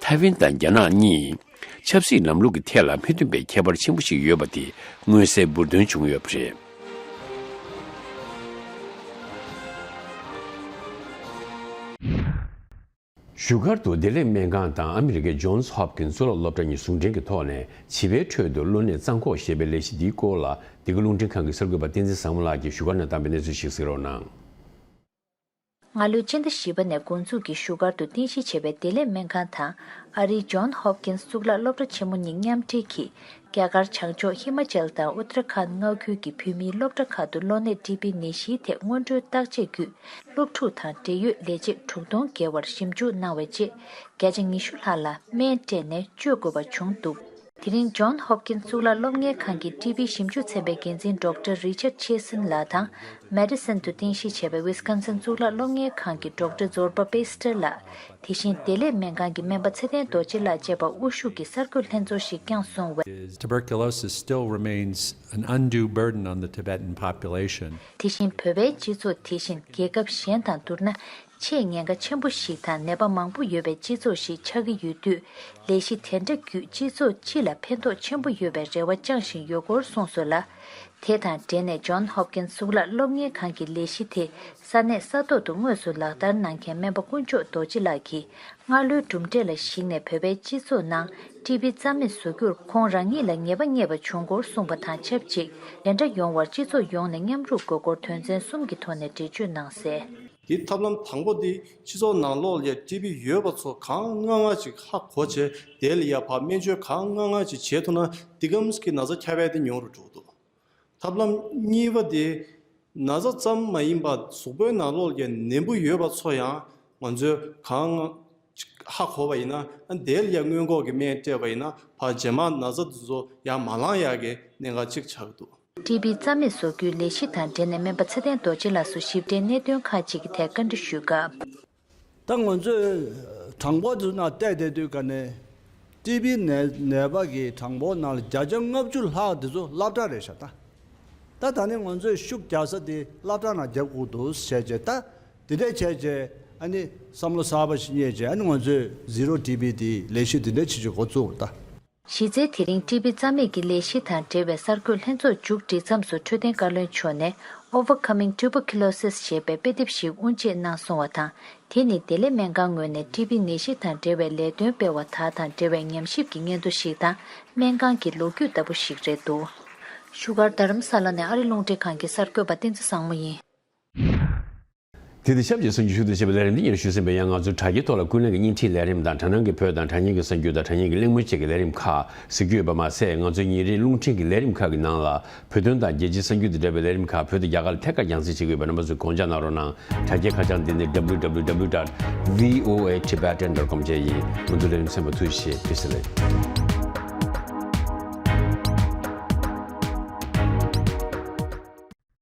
ཐའེ་ཝན་དང་རྒྱ་ནག་གཉིས། ཆབ་སྲིད་ལམ་ལུགས་ཀྱི་ཐད་ལ་མི་མཐུན་པའི་ཁྱད་པར་ཆེན་པོ་ཞིག་ཡོད་པ་དེ་མངོན་གསལ་འབུར་འདོན་བྱུང་ཡོད་པ་རེད། བཞུགས་སྒར་དུ་བདེ་ལེགས་སྨན་ཁང་དང་ཨ་མི་རི་ཀའི་ཇོན་སི་ཧོབ་ཀིན་སི་གཙུག་ལག་སློབ་གྲྭ་གཉིས་ཟུང་འབྲེལ་གྱི་ཐོག་ནས་བྱིས་པའི་ཁྲོད་དུ་གློ་ནད་རྩ་འགོག་ཞེས་པའི་ལས་གཞི་འདིའི་སྐོར་ལ། འདི་ག་རླུང་འཕྲིན་ཁང་གི་གསར་འགོད་པ་བསྟན་འཛིན་བཟང་མོ་ལགས་ཀྱིས་བཞུགས་སྒར་ནས་བཏང་པའི་གནས་ཚུལ་ཞིག་གཟིགས་རོགས་གནང་། སྔ་ལོའི་ཕྱི་ཟླ་བཞི་པ་ནས་འགོ་འཛུགས་ཀྱིས་བཞུགས་སྒར་དུ་རྟེན་གཞི་བྱས་པའི་བདེ་ལེགས་སྨན་ཁང་དང་ཨ་རིའི་ཇོན་ཧོབ་ཀིན་སི་གཙུག་ལག་སློབ་གྲྭ་ཆེན་མོ་གཉིས་མཉམ་འབྲེལ་གྱིས། རྒྱ་གར་བྱང་ཕྱོགས་ཧི་མ་ཅལ་དང་ཨུ་ཏར་ཁཱན་མངའ་ཁུལ་གྱི་བོད་མིའི་སློབ་གྲྭ་ཁག་ཏུ་གློ་ནད་ཊི་བི་ནད་གཞིའི་ཐད་སྔོན་འགྲོའི་བརྟག་དཔྱད་བརྒྱུད། སློབ་ཕྲུག་དང་འབྲེལ་ཡོད་ལས་བྱེད་དྲུག་སྟོང་བརྒལ་བར་ཞིབ་འཇུག་གནང་བའི་རྗེས། བརྒྱ་ཆ་ཉི་ཤུ་ལྷག་ལ་སྨན་སྤྲད་ནས་བཅོས་དགོས་པ་བྱུང་འདུག་དེ་རིང་ཇོན་ཧོབ་ཀིན་སི་གཙུག་ལག་སློབ་གཉེར་ཁང་གི་ཊི་བི་ཞིབ་འཇུག་ཚན་པའི་འགན་འཛིན་ཌོག་ཊར་རི་ཆར་ཆེ་སིན་ལགས་དང་། མེ་ཌི་སན་དུ་རྟེན་གཞི་བྱས་པའི་ཝི་སི་ཀོན་སིན་གཙུག་ལག་སློབ་གཉེར་ཁང་གི་ཌོག་ཊར་ཛོར་པ་པེ་སི་ཏར་ལགས། དེ་བཞིན་བདེ་ལེགས་སྨན་ཁང་གི་སྨན་པ་ཚེ་བརྟན་རྡོ་རྗེ་ལགས་བཅས་པ་དབུ་བཞུགས་ཀྱིས་གསར་འགོད་ལྷན་ཚོགས་ཤིག་བསྐྱངས་སོང་བས། Tuberculosis still remains an undue burden on the Tibetan population. དེ་བཞིན་བོད་པའི་སྤྱི་ཚོགས་དེ་བཞིན་རྒྱལ་ཁབ་གཞན་དང་བསྡུར་ན། ཆེས་ཉེན་ཁ་ཆེན་པོ་ཞིག་དང་ནད་པ་མང་པོ་ཡོད་པའི་སྤྱི་ཚོགས་ཤིག་ཆགས་ཀྱི་ཡོད་དུས། ལས་གཞི་དེ་འདྲ་བརྒྱུད་སྤྱི་ཚོགས་སྤྱི་ལ་ཕན་ཐོགས་ཆེན་པོ་ཡོད་པའི་རེ་བ་བཅངས་བཞིན་ཡོད་སྐོར་གསུངས་སོང་ལ། དེ་དང་འབྲེལ་ནས་ཇོན་ཧོབ་ཀིན་སི་གཙུག་ལག་སློབ་གཉེར་ཁང་གི་ལས་གཞི་དེ་ས་གནས་ས་ཐོག་ཏུ་དངོས་སུ་ལག་བསྟར་གནང་མཁན་སྨན་པ་དཀོན་མཆོག་རྡོ་རྗེ་ལགས་ཀྱིས། སྔ་ལོའི་གྲུབ་འབྲས་ལ་གཞིགས་ནས་བོད་པའི་སྤྱི་ཚོགས་ནང་ཊི་བི་རྩ་མེད་བཟོ་རྒྱུར་ཁོང་རང་ཉིད་ལ་ཉེས་པ་རྙེད་པ་བྱུང་སྐོར་གསུངས་པ་དང་ཆབས་ཅིག་དེ་འདྲ་ཡོང་བར་སྤྱི་ཚོགས་ཡོངས་ནས་མཉམ་རུབ་དགོས་སྐོར་དོན་ཚན་གསུམ་གྱི་ཐོག་ནས་འགྲེལ་བརྗོད་གནང་གསལ། དེའི་ཐབས་ལམ་དང་པོ་དེ་སྤྱི་ཚོགས་ནང་ལོགས་ལ་ཊི་བི་ཡོད་པ་ཚོ་གང་མངགས་མངགས་ཅིག་ཧ་གོ་བྱས། དེ་ལ་ཡ་ཕར་སྨན་བཅོས་གང་མངགས་མངགས་ཅིག་བྱས་ཐུབ་ན་འདི་གམ་གྱི་ན་ཚ་ཁྱབ་སྤེལ་དེ་ཉུང་རུ་འགྲོ་གི་འདུག་ཐབས་ལམ་གཉིས་པ་དེ། ན་ཚ་ཙམ་མ་ཡིན་པར་གཟུགས་པོའི་ནང་ལོགས་ཀྱི་ནད་འབུ་ཡོད་པ་ཚོ་ཡང་ང་ཚོས་གང་ཧ་གོ་བ་ཡིན་ན། དེ་ལ་ཡང་སྔོན་འགོག་གི་སྨན་སྤྲད་པ་ཡིན་ན་ཕར་རྗེས་མ་ན་ཚ་དེ་ཚོ་ཡང་མ་ལངས་ཡག་གི་གནད་འགག་ཅིག་ཆགས་ཀྱི་འདུག་ཊི་བི་རྩ་མེད་བཟོ་རྒྱུའི་ལས་གཞི་དང་འབྲེལ་ནས་སྨན་པ་ཚེ་བརྟན་རྡོ་རྗེ་ལགས་སུ་ཞིབ་ཕྲའི་གནད་དོན་ཁག་ཅིག་གི་ཐད་བཀའ་འདྲི་ཞུས་སྐབས། ད་ང་ཚོས་གྲངས་འབོར་དེ་ཚོ་ནང་བལྟས་བསྡད་དུས་ཀ་ནས་ཊི་བི་ནད་ནད་པ་གི་གྲངས་འབོར་ནང་ལ་བརྒྱ་ཆ་ལྔ་བཅུ་ལྷག་དེ་ཚོ་སློབ་གྲྭ་རེད་ཤག་ད་ད་ད་ནི་ང་ཚོས་ཤུགས་རྒྱག་ས་དེ་སློབ་གྲྭ་ནང་རྒྱབ་དགོས་འདུག་བྱས་རྗེས་ད་དེ་འདྲས་བྱས་རྗེས་ཨ་ནི་བསམ་བློ་གསར་པ་ཞིག་རྙེད་རྗེས་ཨ་ནི་ང་ཚོས་ཟི་རོ་ཊི་བི་དེ་ལས་གཞི་དེ་འདྲས་བྱེད་རྒྱུ་འགོ་བཙུགས་ད། གཞི་རྩའི་དེ་རིང་ཊི་བི་རྩ་མེད་ཀྱི་ལས་གཞི་དང་འབྲེལ་བའི་གསར་འགོད་ལྷན་ཚོགས་མཇུག་སྒྲིལ་མཚམས་སུ་འཕྲོད་བསྟེན་བཀའ་བློན་མཆོག་ནས་Overcoming Tuberculosis ཞེས་པའི་དཔེ་དེབ་ཞིག་དབུ་འབྱེད་གནང་སོང་བ་དང་། དེ་ནི་བདེ་ལེགས་སྨན་ཁང་ངོས་ནས་ཊི་བི་ནད་གཞི་དང་འབྲེལ་བའི་ལས་དོན་སྤེལ་བ་དག་དང་འབྲེལ་བའི་ཉམས་ཞིབ་ཀྱི་སྙན་ཐོ་ཞིག་དང་སྨན་ཁང་གི་ལོ་རྒྱུས་ལྟ་བུ་ཞིག་རེད་འདུག་བཞུགས་སྒར་རྡ་རམ་ས་ལ་ནས་ཨ་རི་རླུང་འཕྲིན་ཁང་གི་གསར་འགོད་པ་བསྟན་འཛིན་བཟང་མོ་ཡིན། དེ་དང་ཆབས་ཅིག་གསར་འགྱུར་ཞུ་གཏུག་བྱས་པའི་ལས་རིམ་འདི་ཉན་ཞུས་ཟིན་པའི་ཡང་ང་ཚོའི་དྲ་རྒྱའི་ཐོག་ལ་ཀུན་གླེང་གི་བརྙན་འཕྲིན་ལས་རིམ་དང་དྲ་སྣང་གི་བོད་དང་དྲ་བརྙན་གྱི་གསར་འགྱུར་དང་དྲ་བརྙན་གྱི་གླེང་མོལ་བཅས་ཀྱི་ལས་རིམ་ཁག་གཟིགས་རྒྱུ་ཡོད་པ་མ་ཟད། ང་ཚོའི་ཉིན་རེའི་རླུང་འཕྲིན་གྱི་ལས་རིམ་ཁག་གི་ནང་ལ་བོད་དོན་དང་རྒྱལ་སྤྱིའི་གསར་འགྱུར་དང་འབྲེལ་བའི་ལས་རིམ་ཁག་བོད་དང་རྒྱ་གར་ལ་ཐད་ཀར་རྒྱང་སྲིང་བྱེད་ཀྱི་ཡོད་པས་རྣམ་པ་ཚོས་དགོངས་འཇགས་གནང་རོགས་གནང་། དྲ་རྒྱའི་ཁ་བྱང་འདི་ནི་W W W dot V O A Tibetan dot com བཅས་ཡིན། འོ་འདུག་ལས་རིམ་གསན་པར་ཐུགས་རྗེ་ཆེ། བཀྲ་ཤིས་བདེ་ལེགས།